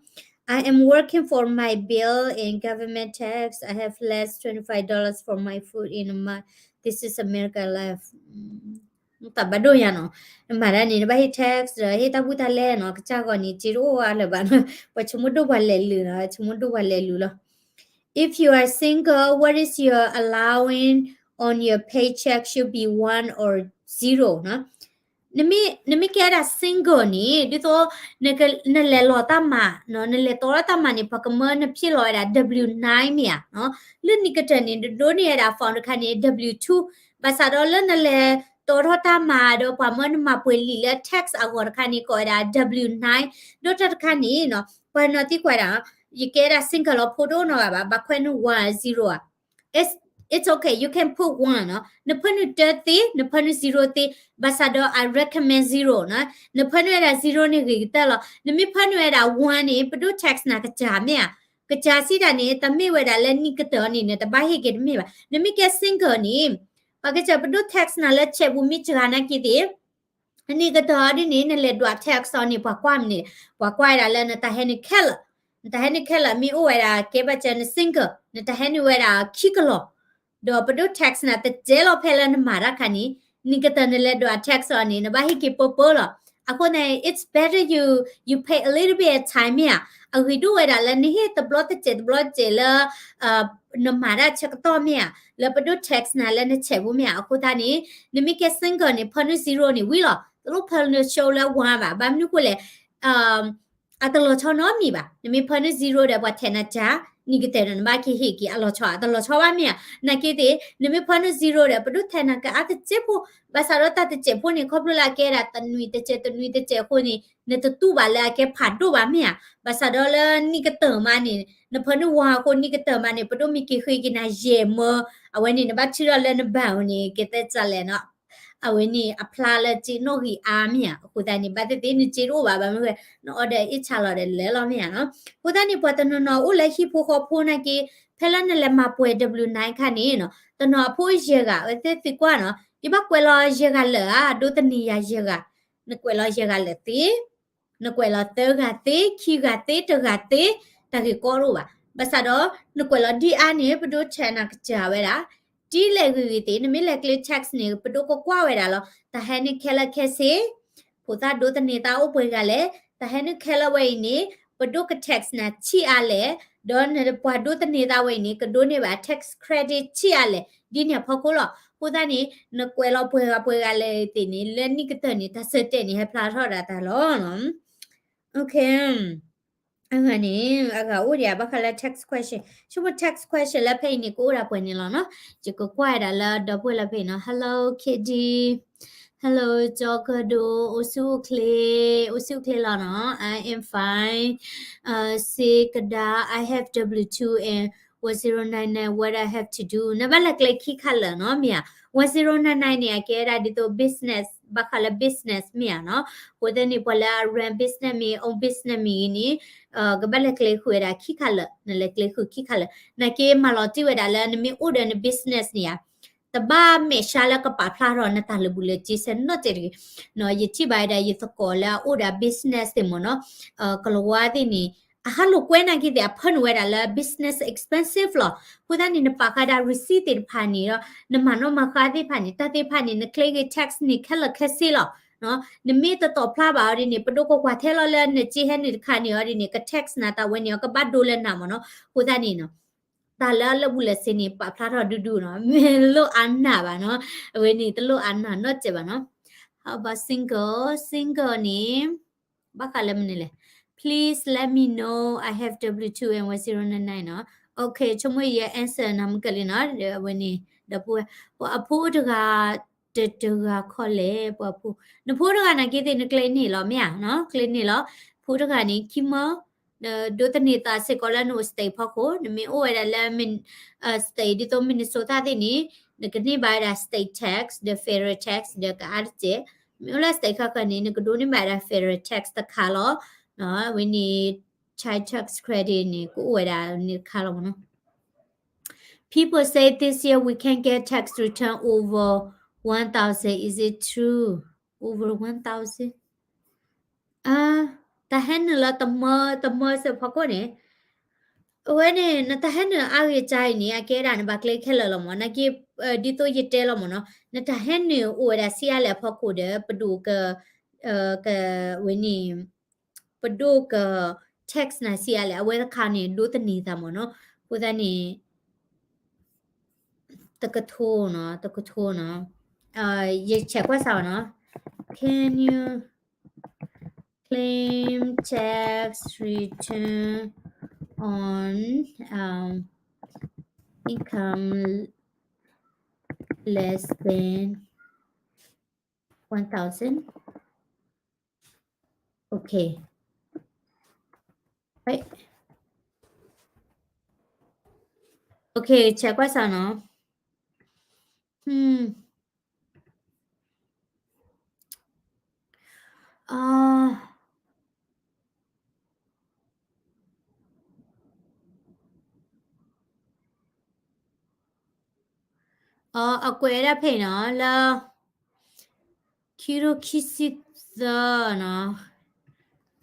I am working for my bill and government tax. I have less twenty-five dollars for my food in a month. This is America life. တၢ်ဘၣ်ဒိၣ်ညါနီၤ, နမၤတၢ်န့ၣ် နဘၣ်ဟ့ၣ် tax ဒီးဟ့ၣ်တၢ်ဘူၣ်တၢ်လဲနီၤ, ကစၢ်ဂီၤန့ၣ် စ့တအိၣ်အါလၢၤဘၣ်နီၤ, ပှၤဆိကမိၣ်ဒိၣ်ပှၤလဲၤလုာ်နီၤ, ဆိကမိၣ်ဒိၣ်ပှၤလဲၤလုာ်လီၤ. If you are single, what is your allowance on your paycheck should be one or zero နီၤ. နမ့ၢ်ကဲဒၣ် single န့ၣ် ဒ်သိး နလဲၤလီၤတၢ်မၤ, နလဲၤတီထီၣ်တၢ်မၤန့ၣ် ပှၤကမၢနဖျ့ၣ်လီၤဝဲဒၣ် W nine မ့ၢ်ဧါ, လၢနံၣ်ကတၢၢ်န့ၣ် နဒိးန့ၢ်ဝဲဒၣ် form တခါန့ၣ် W two, ဘၣ်ဆၣ်ဒီးလၢနလဲၤတီထီၣ်တၢ်မၤဒီးပှၤမၢနမၤပှဲၤလံာ်လၢ tax အဂီၢ်တခါန့ၣ် ကိးဝဲဒၣ် W nine, ဒီးတၢ်တခါန့ၣ်နီၤ ပှၤနီၤသံကွၢ်ဒၣ်, ယကဲဒၣ် single လီၤ ဖိတအိၣ်နီတဂၤဘၣ်, ဘၣ်ခွဲးနုာ် one zero ဧါ. It's okay, you can put one နီၤ, နဖၢနုာ်တၢသ့, နဖၢနုာ် zero သ့, ဘၣ်ဆၣ်ဒီး I recommend zero နီၤ, နဖၢနုာ်ဝဲဒၣ် zero န့ၣ်ဂ့ၤကတၢၢ်လီၤ, နမ့ၢ်ဖၢနုာ်ဝဲဒၣ် one န့ၣ် ပဒိၣ် tax နၤကစၢ်မ့ၢ်ဧါ, ကစၢ်စံးတၢ်န့ၣ် တမ့ၢ်ဝဲဒၣ်လၢနံၣ်ကတၢၢ်န့ၣ် နတဘၣ်ဟ့ၣ်က့ၤတမ့ၢ်ဘၣ်, နမ့ၢ်ကဲ single န့ၣ် ပှၤကစၢ်ပဒိၣ် tax နၤလၢ check ပူၤမ့ၢ်စှၤနာ်က့သ့ၣ် နံၣ်ကတၢၢ်ဒ်န့ၣ် နလဲၤဒွး tax အီၤန့ၣ် ပှၤကွၢ်မနုၤ, ပှၤကွၢ်ဝဲဒၣ်လၢနတၢ်ဟဲနုာ်ခဲလၢာ်, နတၢ်ဟဲနုာ်ခဲလၢာ်မ့ၢ်အိၣ်ဝဲဒၣ် ကဲဘၣ်စၢၤန single, နတၢ်ဟဲနုာ်ဝဲဒၣ်ခံကလီၢ်, ဒီးပဒိၣ် tax နၤတစဲးလီၤဖဲလၢနမၤတၢ်ခါန့ၣ်, နံၣ်ကတၢၢ်နလဲၤဒွး tax အီၤန့ၣ် နဘၣ်ဟ့ၣ်က့ၤပၢပၢလီၤ. အဃိန့ၣ် it's better you, you pay a little bit of time မ့ၢ်ဧါ, အဂ့ၤဒိၣ်ဝဲဒၣ်လၢနဟ့ၣ်တဘျီတစဲးတဘျီတစဲးလၢ နမၤတၢ်ဆၢကတီၢ်မ့ၢ်ဧါ, လၢပဒိၣ် tax နၤလၢန check ပူၤမ့ၢ်ဧါ, အဃိသတးန့ၣ် နမ့ၢ်ကဲ single န့ၣ် ဖၢနုာ် zero န့ၣ်ဝံၤလီၤ, တလိၣ်ဖၢနုာ် show လၢ one ဘၣ်, ဘၣ်မနုၤဃိလဲၣ်, အတလီၤဆီနီတမံၤဘၣ်, နမ့ၢ်ဖၢနုာ် zero ဒီးပှၤထဲးနၤကၢ်, နံၣ်ကတၢၢ်ဒီးနဘၣ်က့ၤဟ့ၣ်က့ၤ အလီၤဆီ အတလီၤဆီဘၣ်မ့ၢ်ဧါ, နာ်က့သ့ၣ် နမ့ၢ်ဖၢနုာ် zero ဒီးပဒိၣ်ထဲးနၤကအါတစဲးဖိ, ဘၣ်ဆၣ်ဒီးတၢ်တစဲးဖိန့ၣ် ခီဖျိလၢအကဲဒၣ်တနွံတစဲးတနွံတစဲးအဃိန့ၣ် နတတူၢ်ဘၣ်လၢအကဲဖးဒိၣ်ဘၣ်မ့ၢ်ဧါ, ဘၣ်ဆၣ်ဒီးလၢနံၣ်ကတၢၢ်မးန့ၣ် နဖၢနုာ် one အဃိ နံၣ်ကတၢၢ်မးန့ၣ် ပဒိၣ်မ့ၢ်က့ၤဃ့က့ၤနၤယဲၢ်မၢ, အဝဲန့ၣ် နဘၣ်ထုးထီၣ်လၢန bank န့ၣ် ကဲသဲစးလဲၣ်နီၤ, အဝဲန့ၣ်အဖျါလၢစ့နီၣ်ဂံၢ်အါမ့ၢ်ဧါ, အဃိသတးန့ၣ် ဘၣ်သ့ၣ်သ့ၣ်နစ့တအိၣ်ဘၣ်, ဘၣ်မနုၤဃိ န order အ့ၣ်ဆါလီၤဒီးလဲၤလီၤမ့ၢ်ဧါနီၤ, အဃိသတးန့ၣ် ပှၤတနီၤနီၤအိၣ်လၢဟံၣ်ဖိဃီဖိနာ်က့, ဖဲလၢနလဲၤမၤပှဲၤ W nine ခါန့ၣ်နီၤ, တနီၤအဖိယဲၢ်ဂၤ အဝဲသ့ၣ်သံကွၢ်နီၤ, ယဘၣ်ကွဲးလီၤယဲၢ်ဂၤလၢာ်ဧါ, ဒိးသန့ၤယၤယဲၢ်ဂၤ, နကွဲးလီၤယဲၢ်ဂၤလၢာ်သ့ နကွဲးလီၤသၢဂၤသ့, ခံဂၤသ့, တဂၤသ့, တၢ်ဂ့ၢ်ကီတအိၣ်ဘၣ်. ဘၣ်ဆၣ်ဒီး နကွဲးလီၤဒ်အါန့ၣ် ပဒိၣ်ထဲးနၤကစၢ်ဝဲဒၣ်, ဒ်လဲၣ်ဂ့ၤဂ့ၤသ့ၣ် နမ့ၢ်လဲၤကျဲ tax န့ၣ် ပဒိၣ်ကကွၢ်ဝဲဒၣ်လီၤ. တၢ်ဟဲနုာ်ခဲလၢာ်ခဲဆ့, ဖိသၣ်ဒိးသန့ၤသးအိၣ်ပှဲၤဂၤလဲၣ်, တၢ်ဟဲနုာ်ခဲလၢာ်ဝဲအံၤန့ၣ် ပဒိၣ်က tax နၤဆံးအါလဲၣ်, ဒီးနပှၤဒိးသန့ၤသးဝဲအံၤန့ၣ် ကဒိးန့ၢ်ဘၣ် tax credit ဆံးအါလဲၣ်, ဒ်န့ၣ်အဖီခိၣ်လီၤ. အဃိသတးန့ၣ် နကွဲးလီၤပှဲၤဂၤပှဲၤဂၤလဲၣ်သ့ၣ်န့ၣ် လၢနံၣ်ကတၢၢ်န့ၣ် တၢ်ဆၢတဲာ်န့ၣ် ဟဲဖျါထီၣ်ဒၣ်တၢ်လီၤ. Okay. အဂၤန့ၣ် အဂၤအိၣ်ဒံးဧါ ဘၣ်ဃးလၢ tax question. ဆိကမိၣ် tax question လၢဖဲအံၤန့ၣ် ကအိၣ်ဒၣ်ပှဲၤန့ၣ်လီၤနီၤ. ယကကွၢ်ဒၣ်လၢဒီပုၢ်ဝဲၢ်လၢဖဲအံၤနီၤ. Hello Kitty. Hello ကၠီကဒိ, အိၣ်ဆူၣ်အိၣ်ချ့, အိၣ်ဆူၣ်အိၣ်ချ့လီၤနီၤ. I am fine. စ့ကဒါ, I have W two and one zero nine nine, what I have to do. နဘၣ်လဲၤကျဲခံခါလၢာ်နီၤ မ့ၢ်ဧါ. One zero nine nine န့ၣ် အကဲဒၣ်ဒ်သိး business, ဘၣ်ဃးလၢ business မ့ၢ်ဧါနီၤ. အဃိသတးန့ၣ် ပှၤလၢအ run business မ့ၢ် own business မ့ၢ်ဂ့ၤန့ၣ် ကဘၣ်လဲၤကျဲဃုာ်ဝဲဒၣ်ခံခါလၢာ်, နလဲၤကျဲဃုာ်ခံခါလၢာ်. နာ်က့မၤလီၤတံၢ်ဝဲဒၣ်လၢနမ့ၢ်အိၣ်ဒီးန business န့ၣ်ဧါ. တဘၣ်မဲာ်ဆှးလၢကပာ်ဖျါထီၣ်နတၢ်လၢာ်ဘူၣ်လၢာ်စ့စဲနီတစဲးတဂ့ၤ. ယထံၣ်ဘၣ်ဝဲဒၣ်ယသကိးလၢအအိၣ်ဒီး business သ့ၣ်မ့ၢ်နီၤ, ကလၤဝါသ့ၣ်န့ၣ် အဟးလိာ်ကွဲနာ်က့သ့ၣ် အဖၢနုာ်ဝဲဒၣ်လၢ business expensive လီၤ. အဃိသတးန့ၣ် နပာ်ဃာ်ဒၣ် receipt သ့ၣ်တဖၣ်န့ၣ်ဒီး နမၤနီၣ်မၤဃါသ့ၣ်တဖၣ်န့ၣ် တၢ်သ့ၣ်တဖၣ်န့ၣ် န claim က့ၤ tax န့ၣ် ခဲလၢာ်ခဲဆ့လီၤ. နမ့ၢ်တတီာ်ဖျါဘၣ်အီၤဒ်န့ၣ် ပဒိၣ်ကကွၢ်ထဲလီၤလၢနစ့ဟဲနုာ်တခါန့ၣ်အီၤဒ်န့ၣ် က tax နၤတၢ်ဝဲန့ၣ်အီၤ ကဘၣ်ဒိလၢနၤမ့ၢ်နီၤ. အဃိသတးန့ၣ်နီၤ တၢ်လၢအလၢာ်ဘူၣ်လၢာ်စ့န့ၣ် ပာ်ဖျါထီၣ်ဒူဒူနီၤ, မ့ၢ်လိၣ်အါနၢ်ဘၣ်နီၤ, အဝဲန့ၣ်တလိၣ်အါနၢ်နီတစဲးဘၣ်နီၤ. How about single? Single န့ၣ် ဘၣ်ဃးလၢမနုၤလဲၣ်. Please let me know I have W two and one zero nine nine နီၤ. Okay, ဆိကမိၣ်ယ answer နၤမုၢ်ကလံနီၤ, အဝဲန့ၣ် ဒီပုၢ်ဝဲၢ် ပှၤအဖိတဂၤ တတဂၤခီလဲၣ် ပှၤဖိ, နဖိတဂၤနာ်က့သ့ၣ် န claim န့ၢ်လီၤ မ့ၢ်ဧါနီၤ, claim န့ၢ်လီၤ. ဖိတဂၤန့ၣ် ခံမၢ ဒိးသန့ၤသးစ့ၢ်ကီးလၢနအိၣ် state ဖီခိၣ်, နမ့ၢ်အိၣ်ဝဲဒၣ်လၢ state ဒ်သိး Minnesota သ့ၣ်န့ၣ် နကန့ၢ်ဘၣ်ဝဲဒၣ် state tax ဒီး federal tax ဒီးကအါတစဲး, မ့ၢ်အိၣ်လၢ state ခါခါန့ၣ် နကဒိးန့ၢ်ဘၣ်ဝဲဒၣ် federal tax တခါလီၤ. ဝဲန့ၣ် child tax credit န့ၣ် ကအိၣ်ဝဲဒၣ်န့ၣ်တခါလီၤမ့ၢ်နီၤ. People say this year we can't get tax return over one thousand. Is it true? Over one thousand? တၢ်ဟဲနုာ်လၢတမၢ တမၢစ့ၢ်ဖီခိၣ်န့ၣ်, အဝဲန့ၣ် နတၢ်ဟဲနုာ်အါဂ့ၢ်ကါအံၤန့ၣ် အကဲဒၣ်နဘၣ် claim ခဲလၢာ်လီၤမ့ၢ်, နာ်က့ ဒ်သိးယတဲလီၤမ့ၢ်နီၤ, နတၢ်ဟဲနုာ်အိၣ်ဝဲဒၣ်ဆံးအါလဲၣ်အဖီခိၣ်ဒီး ပဒိၣ်က က ဝဲန့ၣ် ပဒိၣ်က tax နၤဆံးအါလဲၣ်, အဝဲတခါန့ၣ် ဒိးသန့ၤသးမ့ၢ်နီၤ. အဃိသတးန့ၣ် တကထိနီၤ, တကထိနီၤ, ယဆဲးကွၢ်စးအီၤနီၤ. Can you claim tax return on, um, income less than one thousand? Okay. Right. Okay, check what's on. Hmm. Uh, အကွဲးဒၣ်ဖဲနီၤ လၢ ခံကထိခံဆံသၢနီ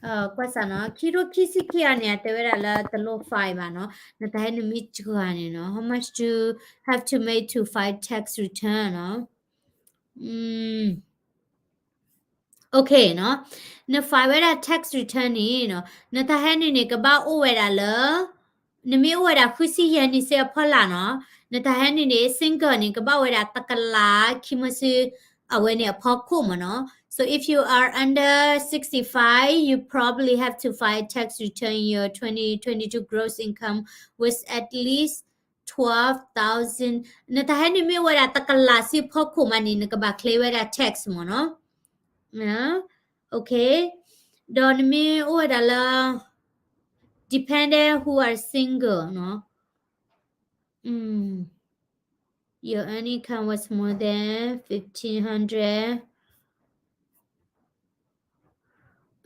ၤ, ကွၢ်စးနီၤ, ခံကထိခံဆံခံအီၤန့ၣ် အတဲဝဲဒၣ်လၢတလိၣ် file ဘၣ်နီၤ, နတၢ်ဟဲနုာ်မ့ၢ်စှၤန့ၣ်နီၤ, how much do you have to make to file tax return နီၤ. Okay နီၤ, န file ဝဲဒၣ် tax return န့ၣ်နီၤ, နတၢ်ဟဲနုာ်န့ၣ် ကဘၣ်အိၣ်ဝဲဒၣ်လၢ နမ့ၢ်အိၣ်ဝဲဒၣ်ဃုဆံယဲၢ်နံၣ်စ့အဖီလာ်နီၤ, နတၢ်ဟဲနုာ်န့ၣ် single န့ၣ် ကဘၣ်ဝဲဒၣ်တကလးခံမၢဆူ အဝဲန့ၣ်အဖီခိၣ်မ့ၢ်နီၤ. So if you are under sixty-five, you probably have to file tax return your twenty twenty-two gross income with at least twelve thousand. နတၢ်ဟဲနုာ်မ့ၢ်အိၣ်ဝဲဒၣ်တကလးဆူဖီခိၣ်မးန့ၣ် နကဘၣ် claim ဝဲဒၣ် tax မ့ၢ်နီၤ. Okay, ဒီးနမ့ၢ်အိၣ်ဝဲဒၣ်လၢ dependent who are single နီၤ, your earned income was more than fifteen hundred.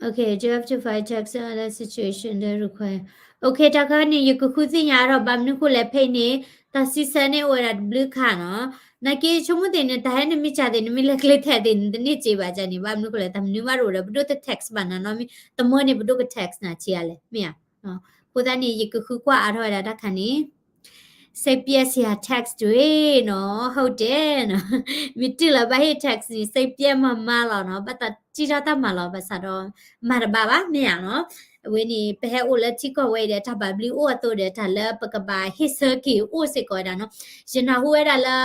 Okay, do you have to file tax in other situation that require? Okay, တၢ်ခါန့ၣ် ယကဃုသ့ၣ်ညါအါထီၣ် ဘၣ်မနုၤဃိလဲၣ် ဖဲအံၤန့ၣ် တၢ်စံးဆၢန့ၣ်အိၣ်ဝဲဒၣ်တဘျုးခါနီၤ. နာ်က့ဆိကမိၣ်သ့ၣ်န့ၣ် တၢ်ဟဲနုာ်မ့ၢ်စှၤသ့ၣ် နမ့ၢ်လဲၤ claim tax သ့ၣ် နတန့ၢ်စ့ဘၣ်န့ၣ်, ဘၣ်မနုၤဃိလဲၣ် တၢ်မနုၤမးတအိၣ်ဒီး ပဒိၣ်တ tax ဘၣ်နၤနီတမံၤ, တမၢန့ၣ် ပဒိၣ်က tax နၤဆံးအါလဲၣ် မ့ၢ်ဧါ. အဃိသတးန့ၣ် ယကဃုကွၢ်အါထီၣ်ဝဲဒၣ်တၢ်ခါန့ၣ် စိတ်ပျက်စရာ tax တွေနီၤ, ဟုတ်တယ်နီၤ. မ့ၢ်တုၤလၢဘၣ်ဟ့ၣ် tax န့ၣ် စိတ်ပျက် မမါလီၤနီၤ, ဘၣ်သးစံၣ်ထီၣ်တၢ်မၤလီၤ, ဘၣ်ဆၣ်ဒီး မၤတဘၣ်ဘၣ် မ့ၢ်ဧါနီၤ. အဝဲန့ၣ် ပဟဲအိၣ်လၢထံကီၢ်ဝဲအံၤဒီး တၢ်ဘၣ်ဘျုးအိၣ်အသိးဒီး တၢ်လၢပကဘၣ်ဟ့ၣ်ဆၢက့ၤအိၣ်စ့ၢ်ကီးဝဲဒၣ်နီၤ. ယနၢ်ဟူဝဲဒၣ်လၢ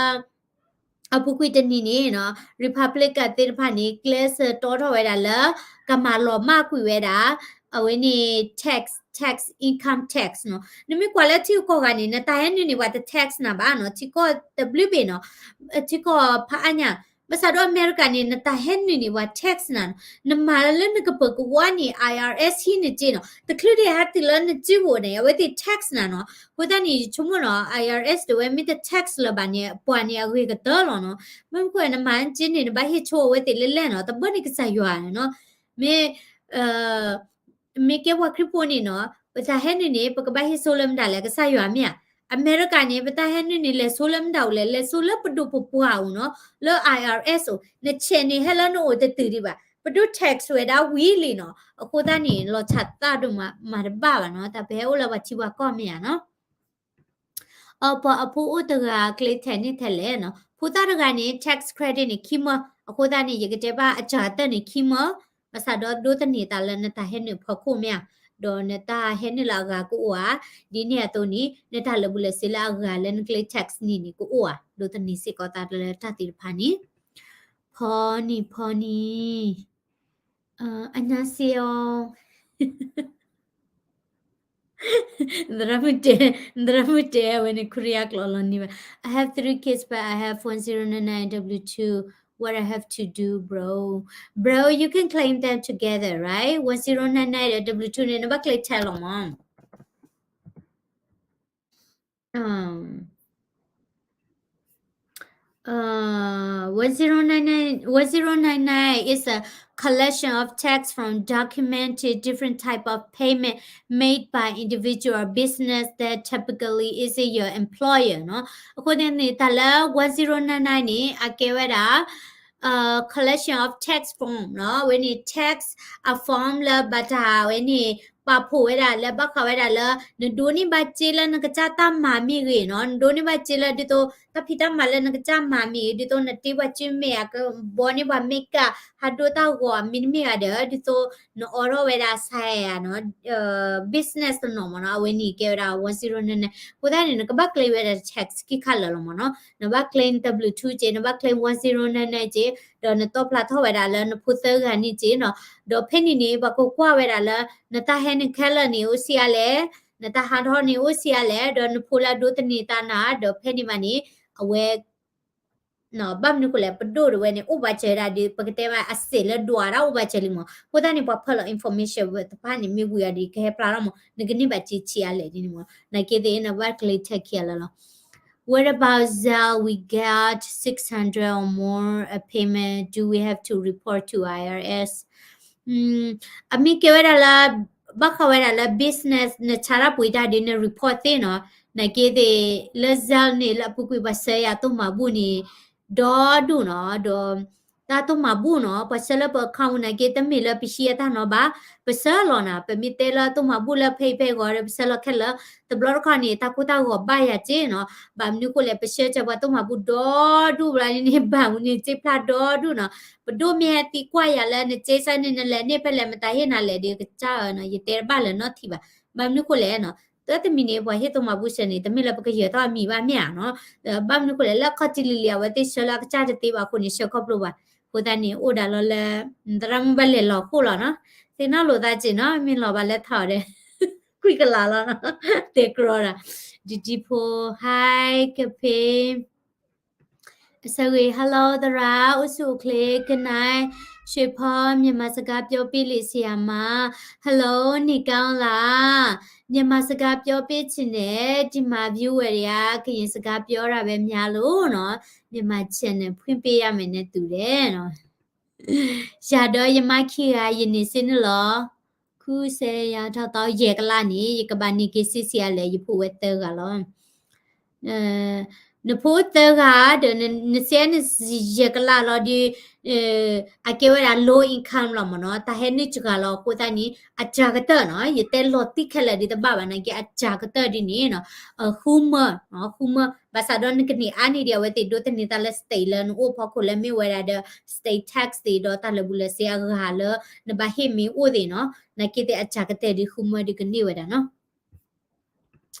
အပူၤကွံာ်တနံၤန့ၣ်နီၤ Republican သ့ၣ်တဖၣ်န့ၣ် ကျဲးစၢးတီထီၣ်ဝဲဒၣ်လၢ ကမၤလီၤမၢ်ကွံာ်ဝဲဒၣ် အဝဲန့ၣ် tax, tax, income tax နီၤ. နမ့ၢ်ကွၢ်လၢထံဂုၤကီၢ်ဂၤန့ၣ် နတၢ်ဟဲနုာ်န့ၣ် ပှၤတ tax နၤဘၣ်နီၤ, ထံကီၢ်တဘျုးဘ့ၣ်နီၤ, ထံကီၢ်ဖးအါညါ, ဘၣ်ဆၣ်ဒီးအမဲရကၤန့ၣ် နတၢ်ဟဲနုာ်န့ၣ် ပှၤ tax နၤနီၤ. နမၤလၢနကပၢၤကဝါန့ၣ် IRS ဟံးနစ့နီၤ, တချုးဒံးဟဲတုၤလၢနစုပူၤန့ၣ် အဝဲသ့ၣ် tax နၤနီၤ. အဃိသတးန့ၣ် ယဆိကမိၣ်နီၤ IRS တဝဲမ့ၢ်တ tax လၢၤဘၣ်န့ၣ် ပှၤန့ၣ်အဂ့ၤကတၢၢ်လီၤနီၤ. မ့ၢ်မနုၤဃိ နမၤစ့န့ၣ် နဘၣ်ဟ့ၣ်ဆိအဝဲသ့ၣ်လဲၣ်လဲၣ်နီၤ, တဘၣ်န့ၣ်ကစၢ်ယွၤနီၤ. မ့ၢ် မ့ၢ်ကဲပှၤခရံာ်ဖိန့ၣ်နီၤ ပတၢ်ဟဲနုာ်န့ၣ် ပကဘၣ်ဟ့ၣ်ဆိလၢမတၤလဲၣ်, ကစၢ်ယွၤမ့ၢ်ဧါ. အမဲရကၤန့ၣ် ပတၢ်ဟဲနုာ်န့ၣ် လဲၤဆိလၢမတၤအိၣ်လဲၣ်, လဲၤဆိလၢပဒိၣ်ပပှၢ်အိၣ်နီၤ, လၢ I R S အိၣ်, န check န့ၣ် ဟဲလၢနအိၣ်တတုၤဒံးဘၣ်, ပဒိၣ် tax ဝဲဒၣ်ဝံၤလံနီၤ, အဃိသတးန့ၣ် လီၤဆၣ်သၣ်ဒိၣ်မး မၤတဘၣ်ဘၣ်နီၤ, တၢ်ပဟဲအိၣ်လၢပှၤထံပှၤကီၢ်မ့ၢ်ဧါနီၤ. အပှၤအဖိအိၣ်တဂၤကျဲထဲးန့ၢ်ထဲလဲၣ်နီၤ, ဖိသၣ်တဂၤန့ၣ် tax credit န့ၣ် ခံမၢ, အဃိသတးန့ၣ် ယကတဲဘၣ်အစှၤကတၢၢ်န့ၣ် ခံမၢ, ဘၣ်ဆၣ်ဒီးဒိးသန့ၤသးလၢနတၢ်ဟဲနုာ်ဖီခိၣ်မ့ၢ်ဧါ, ဒီးနတၢ်ဟဲနုာ်လၢအဂၤကအိၣ်ဧါ, ဒ်န့ၣ်အသိးန့ၣ် နတၢ်လၢာ်ဘူၣ်လၢာ်စ့လၢအဂၤလၢနကျဲ tax န့ၣ်န့ၣ် ကအိၣ်ဧါ, ဒိးသန့ၤစ့ၢ်ကီးသးလၢတၢ်သ့ၣ်တဖၣ်န့ၣ်, ဖီနံၤဖီနံၤ အနါစ့အီၤ သရၣ်မုၣ်တဲ, သရၣ်မုၣ်တဲဝဲန့ၣ် ခူရံယါကျိာ်လီၤန့ၢ်ဘၣ်. I have three kids, but I have one zero nine nine W two. What I have to do, bro? Bro, you can claim them together, right? One zero nine nine W two န့ၣ် နဘၣ်ကျဲထဲလီၤမး. Um, uh, one zero nine nine, one zero nine nine is a collection of tax from documented different type of payment made by individual business that typically isn't your employer နီၤ. အဃိန့ၣ်န့ၣ် တၢ်လၢ one zero nine nine န့ၣ် အကဲဝဲဒၣ် collection of tax form နီၤ, အဝဲန့ၣ် tax အ form လၢဘၣ်တၢ်ဝဲန့ၣ် ပာ်ဖှိၣ်ဝဲဒၣ်လၢဘၣ်ဃးဝဲဒၣ်လၢ နဒိးန့ၢ်ဘၣ်စ့လၢနကစၢ်တၢ်မၤမ့ၢ်ဂ့ၤနီၤ, နဒိးန့ၢ်ဘၣ်စ့လၢဒ်သိး တၢ်ဖံးတၢ်မၤလၢနကစၢ်မၤမ့ၢ်ဂ့ၤ, ဒ်သိးနတ့ပှၤစုမ့ၢ်ဂ့ၤ, ကဘှီန့ၢ်ပှၤမ့ၢ်ကၣ်, ဟးဒိတၢ်ဂီၤမ့တမ့ၢ်ဂ့ၤဒီး ဒ်သိး နအိးထီၣ်ဝဲဒၣ် ဆိုင်ရာ နီၤ, business တနီၤမ့ၢ်နီၤ, အဝဲန့ၣ်ကဲဝဲဒၣ် one zero nine nine. အဃိသတးန့ၣ် နကဘၣ်ကျဲဝဲဒၣ် tax ခံခါလၢာ်လီၤမ့ၢ်နီၤ. နဘၣ်ကျဲ W two က့, နဘၣ်ကျဲ one zero nine nine က့, ဒီးနတီၢ်ဖျါထီၣ်ဝဲဒၣ်လၢနဖိသၢဂၤန့ၣ်က့နီၤ. ဒီးဖဲန့ၣ်န့ၣ် ပှၤကကွၢ်ဝဲဒၣ်လၢ နတၢ်ဟဲနုာ်ခဲလၢာ်န့ၣ် အိၣ်ဆံးအါလဲၣ်, နတၢ်ဟးထီၣ်န့ၣ် အိၣ်ဆံးအါလဲၣ်, ဒီးနဖိလၢအဒိးသန့ၤသးနၤ, ဒီးဖဲန့ၣ်မးန့ၣ် အဝဲ ဘၣ်မနုၤဃိလဲၣ်, ပဒိၣ်တဝဲန့ၣ် အိၣ်ဘၣ်စၢၤဒၣ်ဒီး ပကတဲမး အစဲးလၢဒွးဒၣ်အိၣ်ဘၣ်စၢၤလံမး. အဃိသတးန့ၣ် ပှၤဖၢလီၤ information ဝဲတဖၣ်န့ၣ် မ့ၢ်ဝံၤအီၤဒီး ကဟဲဖျါထီၣ်မး, နကန့ၢ်ဘၣ်စ့ဆံးအါလဲၣ်ဒ်န့ၣ်မး. နာ်က့သ့ၣ် နဘၣ်ကျဲထဲခံဂၤလၢာ်လီၤ. What about Zelle? We got six hundred or more a payment. Do we have to report to I R S? အမ့ၢ်ကဲဝဲဒၣ်လၢ ဘၣ်ဃးဝဲဒၣ်လၢ business နဆါတၢ်ပှ့ၤတၢ်ဒီး န report သ့နီၤ. နာ်က့သ့ၣ် လၢ Zelle န့ၣ် လၢအပူၤကွံာ်ပှၤဆှၢယၤတိၢ်မၤဘူၣ်န့ၣ် ဒီဒူၣ်နီၤ, ဒီး တၢ်တိၢ်မၤဘူၣ်နီၤ, ပှၤဆှၢလၢပ account နာ်က့ တမ့ၢ်လၢပဟံးအတၢ်နီၤဘၣ်, ပဆှၢလီၤနၤ, ပမ့ၢ်တဲလၢတိၢ်မၤဘူၣ်လၢဖဲအံၤဖဲအံၤဂီၤဒီး ပဆှၢလီၤခဲလၢာ်, တဘျီတခီၣ်န့ၣ် တၢ်ကိၢ်တၢ်ဂီၤဘၣ်ယၤက့နီၤ, ဘၣ်မနုၤဃိလဲၣ်, ပဆှၢစၢၤပှၤတိၢ်မၤဘူၣ်ဒီဒူၣ်ဘျီန့ၣ် ဘၣ်မနုၤစ့ဖျါဒီဒူၣ်နီၤ, ပဒိၣ်မ့ၢ်ဟဲသံကွၢ်ယၤလၢနစ့စၢ်န့ၣ် နလဲၤန့ၢ်ဖဲလဲၣ် မတၤဟ့ၣ်နၤလဲၣ်ဒီးကစၢ်ဧၢနီၤ, ယတဲတဘၣ်လၢၤနီတထံၣ်ဘၣ်, ဘၣ်မနုၤဃိလဲၣ်နီၤ, တၢ်တမံၤန့ၣ် ပှၤဟ့ၣ်တိၢ်မၤဘူၣ်ဆှၢန့ၣ် တမ့ၢ်လၢပကယၢၤထီၣ်အမံၤဘၣ်မ့ၢ်ဧါနီၤ, ဘၣ်မနုၤဃိလဲၣ်, လၢအခီၣ်ထံးလံၤလံၤ အဝဲသ့ၣ်ဆှၢလၢအကစၢ်တသ့ဘၣ်အဃိန့ၣ် ဆှၢခီဖျိဘၣ်, အဃိသတးန့ၣ် အိၣ်ဒၣ်လီၤလၢ သရၣ်မုၣ်ဘၣ်လဲၤလီၤဃိလီၤနီၤ, သ့ၣ်နီၣ်လိာ်သးက့နီၤ, မ့ၢ်လီၤဘၣ်လၢထီၣ်ဒီး ကွံာ်ကလာ်လီၤနီၤ, တဲကြီဒၣ်, ဒ်ဒံဖိ hi ကဖ့ အဆၢဂ့ၤ hello သရၣ်, အိၣ်ဆူၣ်အိၣ်ချ့ ကနၣ်, ရွှေဖော် မြန်မာစကားပြောပေးလေ့ဆရာမ hello နေကောင်းလား, မြန်မာစကားပြောပေးချင်တယ်, ဒီမှာ viewer တွေက ကရင်စကားပြောတာပဲများလို့နော်, မြန်မာ channel ဖွင့်ပေးရမယ်နဲ့တူတယ်နော်. ယၤဒီးယမါခံဂၤ ယန့ၢ်စ့န့ၣ်လီၤ. ခူစဲယၤထီၣ်သီယဲၢ်ကလးန့ၣ် ယကဘၣ်န့ၢ်က့ၤဆံးဆံးအါလဲၣ်, ယဖိဝဲသၢဂၤလီၤ. နဖိသၢဂၤဒီး နစ့န့ၣ်ယဲၢ်ကလးလီၤဒီး အကဲဝဲဒၣ် low income လီၤမ့ၢ်နီၤ, တၢ်ဟဲနုာ်စှၤလီၤအဃိသတးန့ၣ် အစှၤကတၢၢ်နီၤ, ယတဲလီၤတံၢ်ခဲလၢာ်ဒ်တဘၣ်ဘၣ်နာ်က့ အစှၤကတၢၢ်ဒ်န့ၣ်နီၤ, ဃုမၢ, ဃုမၢ, ဘၣ်ဆၣ်ဒီးနကန့ၢ်အါန့ၢ်ဒံးအဝဲသ့ၣ်ဒိးသန့ၤသးလၢ state လၢနအိၣ်ဖီခိၣ်လၢမ့ၢ်ဝဲဒၣ်ဒီး state tax သ့ၣ်ဒီးတၢ်လၢာ်ဘူၣ်လၢာ်စ့အဂၤလၢ နဘၣ်ဟ့ၣ်မ့ၢ်အိၣ်သ့ၣ်နီၤ, နာ်က့သ့ၣ်အစှၤကတၢၢ်ဒ်ဃုမၢဒ်ကန့ၢ်ဝဲဒၣ်နီၤ.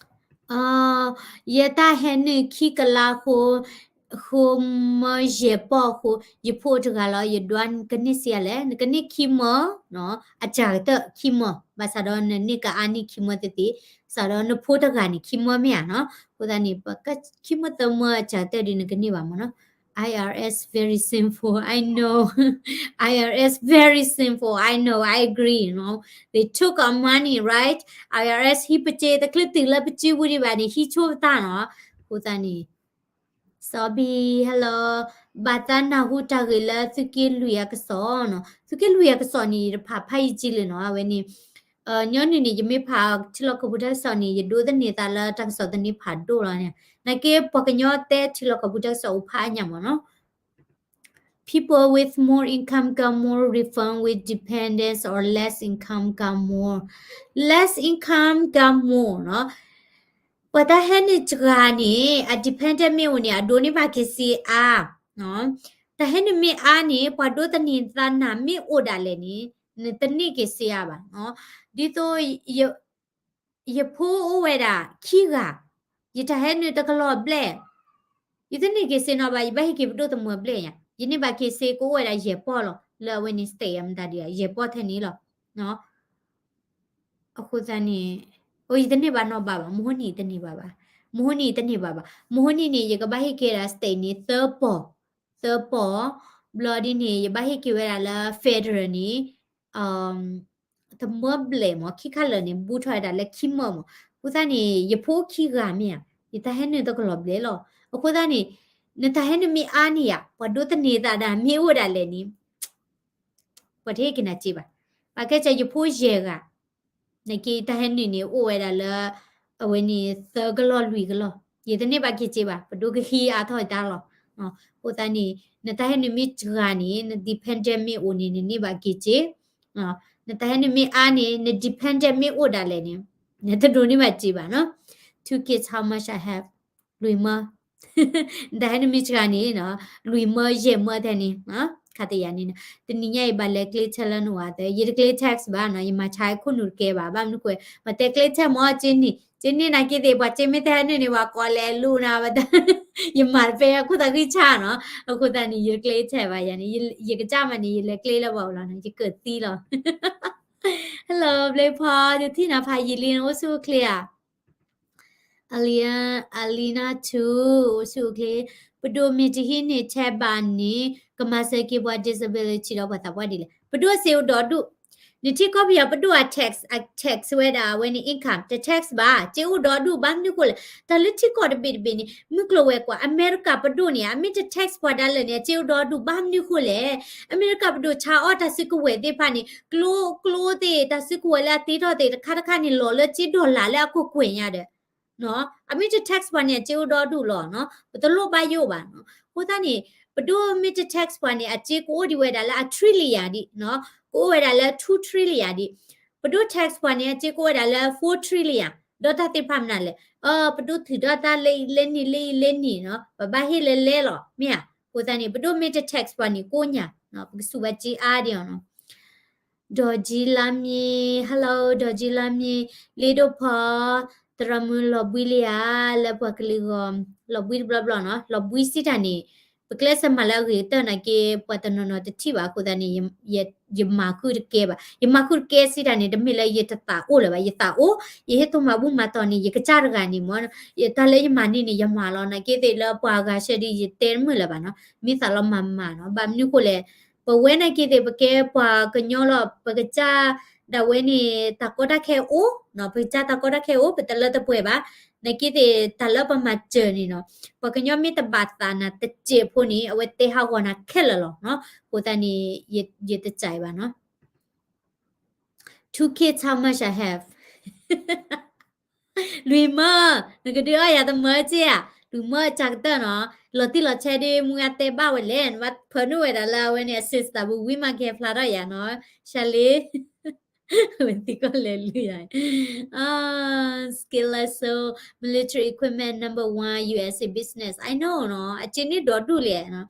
ယတၢ်ဟဲနုာ်ခံကလးဃိ, ဃိမၢယဲၢ်ပီၢ်ဃိ, ယဖိတဂၤလီၤ, ယဒွးကန့ၢ်စ့အါလဲၣ်, နကန့ၢ်ခံမၢ, အစှၤကတၢၢ်ခံမၢ, ဘၣ်ဆၣ်ဒီးနန့ၢ်ကအါန့ၢ်ခံမၢသ့သ့, ဘၣ်ဆၣ်ဒီးနဖိတဂၤန့ၣ်ခံမၢမ့ၢ်ဧါနီၤ, အဃိသတးန့ၣ် ခံမၢသၢမၢအစှၤကတၢၢ်ဒ်နကန့ၢ်ဘၣ်မ့ၢ်နီၤ. I R S very sinful, I know. I R S very sinful, I know, I agree, you know. They took our money, right? I R S ဟံးပစ့, တချုးတုၤလၢပစုပူၤဒံးဘၣ်န့ၣ် ဟံးဆိပတၢ်နီၤ. အဃိသတးန့ၣ် စီၤဘံ hello, ဘၣ်သးနၢ်ဟူတၢ်ဂ့ၢ်လၢသုးက့လွံၢ်အကစီၣ်နီၤ. သုးက့လွံၢ်အကစီၣ်န့ၣ် ယတဖးဖးယံာ်ကံလၢာ်နီၤ, အဝဲန့ၣ် ညီနုၢ်န့ၣ် ယမ့ၢ်ဖးထံလီၢ်ကီၢ်ပူၤတၢ်ကစီၣ်န့ၣ် ယဒိးသန့ၤသးလၢတၢ်ကစီၣ်သန့ဖးဒိၣ်လီၤန့ၣ်. နာ်က့ပှၤကညီတဲထံလီၢ်ကီၢ်ပူၤတၢ်ကစီၣ်အိၣ်ဖးအါညါမးနီၤ. People with more income got more refund with dependents or less income got more. Less income got more နီၤ. ပှၤတၢ်ဟဲနုာ်စှၤန့ၣ် အ dependent မ့ၢ်အိၣ်န့ၣ် အဒိးန့ၢ်ဘၣ်က့ၤစ့အါ. တၢ်ဟဲနုာ်မ့ၢ်အါန့ၣ် ပှၤဒိးသန့ၤသးနၤမ့ၢ်အိၣ်ဒၣ်လဲာ်န့ၣ် နတန့ၢ်က့ၤစ့အါဘၣ်. ဒ်သိး ယဖိအိၣ်ဝဲဒၣ်ခံဂၤ, ယတၢ်ဟဲနုာ်တကလီၤဘျဲၣ်, ယတန့ၢ်က့ၤစ့နီၤဘၣ်, ယဘၣ်ဟ့ၣ်က့ၤပဒိၣ်တမၢဘျဲၣ်ညါ, ယန့ၢ်ဘၣ်က့ၤစ့ကအိၣ်ဝဲဒၣ်ယဲၢ်ပီၢ်လီၤ, လၢအဝဲန့ၣ် state အမတၤဒံး ယဲၢ်ပီၢ်ထဲန့ၣ်လီၤ. အဃိသတးန့ၣ် အိ ယတန့ၢ်ဘၣ်နီတဘးဘၣ်, မဟိနံၤတန့ၢ်ဘၣ်ဘၣ်, မဟိနံၤတန့ၢ်ဘၣ်ဘၣ်, မဟိနံၤန့ၣ် ယကဘၣ်ဟ့ၣ်က့ၤဒၣ် state န့ၣ် သၢပီၢ်, သၢပီၢ်, ဘျီဒ်န့ၣ် ယဘၣ်ဟ့ၣ်က့ၤဝဲဒၣ်လၢ federal န့ၣ် တမၢဘျဲၣ်မး, ခံခါလၢာ်န့ၣ် ဘူးထီၣ်ဝဲဒၣ်လၢခံမၢမး. အဃိသတးန့ၣ် ယဖိခံဂၤမ့ၢ်ဧါ, ယတၢ်ဟဲနုာ်တကလီၤဘျဲၣ်လီၤ. အဃိသတးန့ၣ် နတၢ်ဟဲနုာ်မ့ၢ်အါန့ၣ်ဧါ, ပှၤဒိးသန့ၤသးဒၣ်မ့ၢ်အိၣ်ဒၣ်လဲာ်န့ၣ် ပှၤတဟ့ၣ်က့ၤနၤစ့ဘၣ်. ပာ်ကဲစၢၤယဖိယဲၢ်ဂၤ နာ်က့တၢ်ဟဲနုာ်န့ၣ် အိၣ်ဝဲဒၣ်လၢ အဝဲန့ၣ် သၢကလီၢ်လွံၢ်ကလီၢ်, ယတန့ၢ်ဘၣ်က့ၤစ့ဘၣ်, ပဒိးကဟံးအါထီၣ်ယတၢ်လီၤ. အဃိသတးန့ၣ် နတၢ်ဟဲနုာ်မ့ၢ်စှၤန့ၣ် န dependent မ့ၢ်အိၣ်န့ၣ် နန့ၢ်ဘၣ်က့ၤစ့, နတၢ်ဟဲနုာ်မ့ၢ်အါန့ၣ် န dependent မ့ၢ်အိၣ်ဒၣ်လဲာ်န့ၣ် နတဒိးန့ၢ်ဘၣ်စ့ဘၣ်နီၤ. Two kids, how much I have? လွံၢ်မၢ နတၢ်ဟဲနုာ်မ့ၢ်စှၤန့ၣ်နီၤ, လွံၢ်မၢယဲၢ်မၢထဲန့ၣ်, ခါတယၤန့ၣ်နီၤ, တနံၤညါအံၤဘၣ်လဲၤကျဲထဲလၢနဝၤသၢ, ယတကျဲ tax ဘၣ်နီၤ, ယမၤဆါခိၣ်နူာ်တကဲဘၣ်, ဘၣ်မနုၤဃိ ပှၤတဲကျဲထဲမၢစ့န့ၣ်, စ့န့ၣ်နာ်က့သ့ၣ် ပှၤစ့မ့ၢ်တဟဲနုာ်န့ၣ် ပှၤကိးလဲၤလူၤနၤ, ယမၤတပဲအခိၣ်သးဂံၢ်ဆၣ်နီၤ, အဃိသတးန့ၣ် ယတကျဲထဲဘၣ်ယၤန့ၣ်, ယကစၢ်မးန့ၣ် ယလဲၤကျဲလၢပှၤအိၣ်လီၤနီၤ, ယကၢၣ်သံလီၤ. Hello, ဘျ့ဖီ, ယထံၣ်နၤဖးယံာ်လံ နအိၣ်ဆူၣ်အိၣ်ချ့ဧါ. Alina, Alina ထူ, အိၣ်ဆူၣ်အိၣ်ချ့, ပဒိၣ်မ့ၢ်တဟံးန့ၢ်ထဲဘၣ်န့ၣ် ကမၤစၢၤက့ၤပှၤ disability ဒီးပှၤသးပှၢ်ဒ်လဲၣ်. ပဒိၣ်စ့အိၣ်ဒီဒူၣ်, နထံကီၢ်ပယီၤပဒိၣ်အ tax, အ tax ဝဲဒၣ်အဝဲန့ၣ် income တ tax ဘၣ်, စ့အိၣ်ဒီဒူၣ်, ဘၣ်မနုၤဃိလဲၣ်, တၢ်လၢထံကီၢ်တဘ့ၣ်တဘ့ၣ်န့ၣ် မုၢ်ကျိၤဝဲၤကွာ် အမဲရကၤပဒိၣ်န့ၣ် အမ့ၢ်တ tax ပှၤဒၣ်လဲာ်န့ၣ် အစ့အိၣ်ဒီဒူၣ်, ဘၣ်မနုၤဃိလဲၣ်, အမဲရကၤပဒိၣ်ဆါအီၣ်တၢ်စုကဝဲၤသ့ၣ်တဖၣ်န့ၣ် ကျိ ကျိသ့ၣ် တၢ်စုကဝဲၤလၢအတ့ထီၣ်သ့ၣ်တခါတခါန့ၣ် လီၤလၢစ့ dollar လၢအခိၣ်ကွဲၤညါဒီး အမ့ၢ်တ tax ပှၤန့ၣ် အစ့အိၣ်ဒီဒူၣ်လီၤနီၤ, ပတလိၣ်ဘၣ်ယိၣ်ဘၣ်နီၤ. အဃိသတးန့ၣ် ပဒိၣ်မ့ၢ်တ tax ပှၤန့ၣ် အစ့ကအိၣ်ဒံးဝဲဒၣ်လၢအ trillion ဒံးနီၤ, ကအိၣ်ဝဲဒၣ်လၢ two trillion ဒံး, ပဒိၣ် tax ပှၤန့ၣ် အစ့ကအိၣ်ဝဲဒၣ်လၢ four trillion, ဒီးတၢ်သ့ၣ်တဖၣ်မနုၤလဲၣ်, ပဒိၣ်ထုးထီၣ်တၢ်လၢအံၤလၢနံၤ လၢအံၤလၢနံၤနီၤ, ပဘၣ်ဟ့ၣ်လၢလဲလီၤ မ့ၢ်ဧါ. အဃိသတးန့ၣ် ပဒိၣ်မ့ၢ်တ tax ပှၤန့ၣ် ကိးညါ, ပကစူးဘၣ်စ့အါဒံးအီၤနီၤ. ဒီးကၠံလါမံ, hello ဒီးကၠံလါမံ, လ့ဒိၣ်ဖီ, သရၣ်မုၣ်လီၤဘှံးလံဧါ, လၢပှၤကလုာ်ဂီၢ်, လီၤဘှံးတဘျီဘျီနီၤ, လီၤဘှံးစံးတၢ်န့ၣ်, ပကျဲးစၢးမၤလၢအဂ့ၤကတၢၢ်နာ်က့ ပှၤတနီၤနီၤတထံၣ်ဘၣ်အဃိသတးန့ၣ် ယမၤဃုာ်တကဲဘၣ်, ယမၤဃုာ်တကဲစံးတၢ်န့ၣ် တမ့ၢ်လၢယတသးအိၣ်လၢၤဘၣ်, ယသးအိၣ်, ယဟ့ၣ်သိၣ်မၤဘူၣ်မၤတီၢ်န့ၣ် ယကစၢ်တဂၤန့ၣ်မ့ၢ်, တၢ်လၢယမၤန့ၢ်န့ၣ် ယမၤလီၤ, နာ်က့သ့ၣ်လၢပှၤဂၤဆၢဒ်ယတဲတမုာ်လၢၤဘၣ်နီၤ, မ့ၢ်သးလီၤမၤမၤနီၤ, ဘၣ်မနုၤဃိလဲၣ် ပဝဲနာ်က့သ့ၣ် ပကဲပှၤကညီလီၤ, ပကစၢ်ဒၣ်ဝဲန့ၣ် တၢ်ကီတၢ်ခဲအိၣ်, ပကစၢ်တၢ်ကီတၢ်ခဲအိၣ် ပတလၢတပှဲၤဘၣ်, နာ်က့သ့ၣ် တၢ်လၢပမၤစၢၤန့ၣ်နီၤ, ပှၤကညီမ့ၢ်တဘၣ်သးနၤတစဲးဖိန့ၣ် အဝဲတဲဟးဂီၤနၤခဲလၢာ်လီၤနီၤ, အဃိသတးန့ၣ် ယတစဲးဘၣ်နီၤ. Two kids, how much I have? လွံၢ်မၢ, နကဒုးအီၣ်ယၤတမၢက့ဧါ, လွံၢ်မၢအစှၤကတၢၢ်နီၤ, လီၤတံၢ်လီၤဆဲးဒ်မူဂၤတဲဘၣ်ဝဲလဲၣ်, နဘၣ်ဖၢနုာ်ဝဲဒၣ်လၢအဝဲန့ၣ် အ sister ပူၤ ဝံမၤကဲဖျါထီၣ်ယၤနီၤ, ရှၤလ့ ဝဲသံကွၢ်လဲၤလွံၢ်ယၤ, Skilless, so military equipment number one U S A business, I know နီၤ, အစ့န့ၣ်ဒီဒူၣ်လဲၣ်,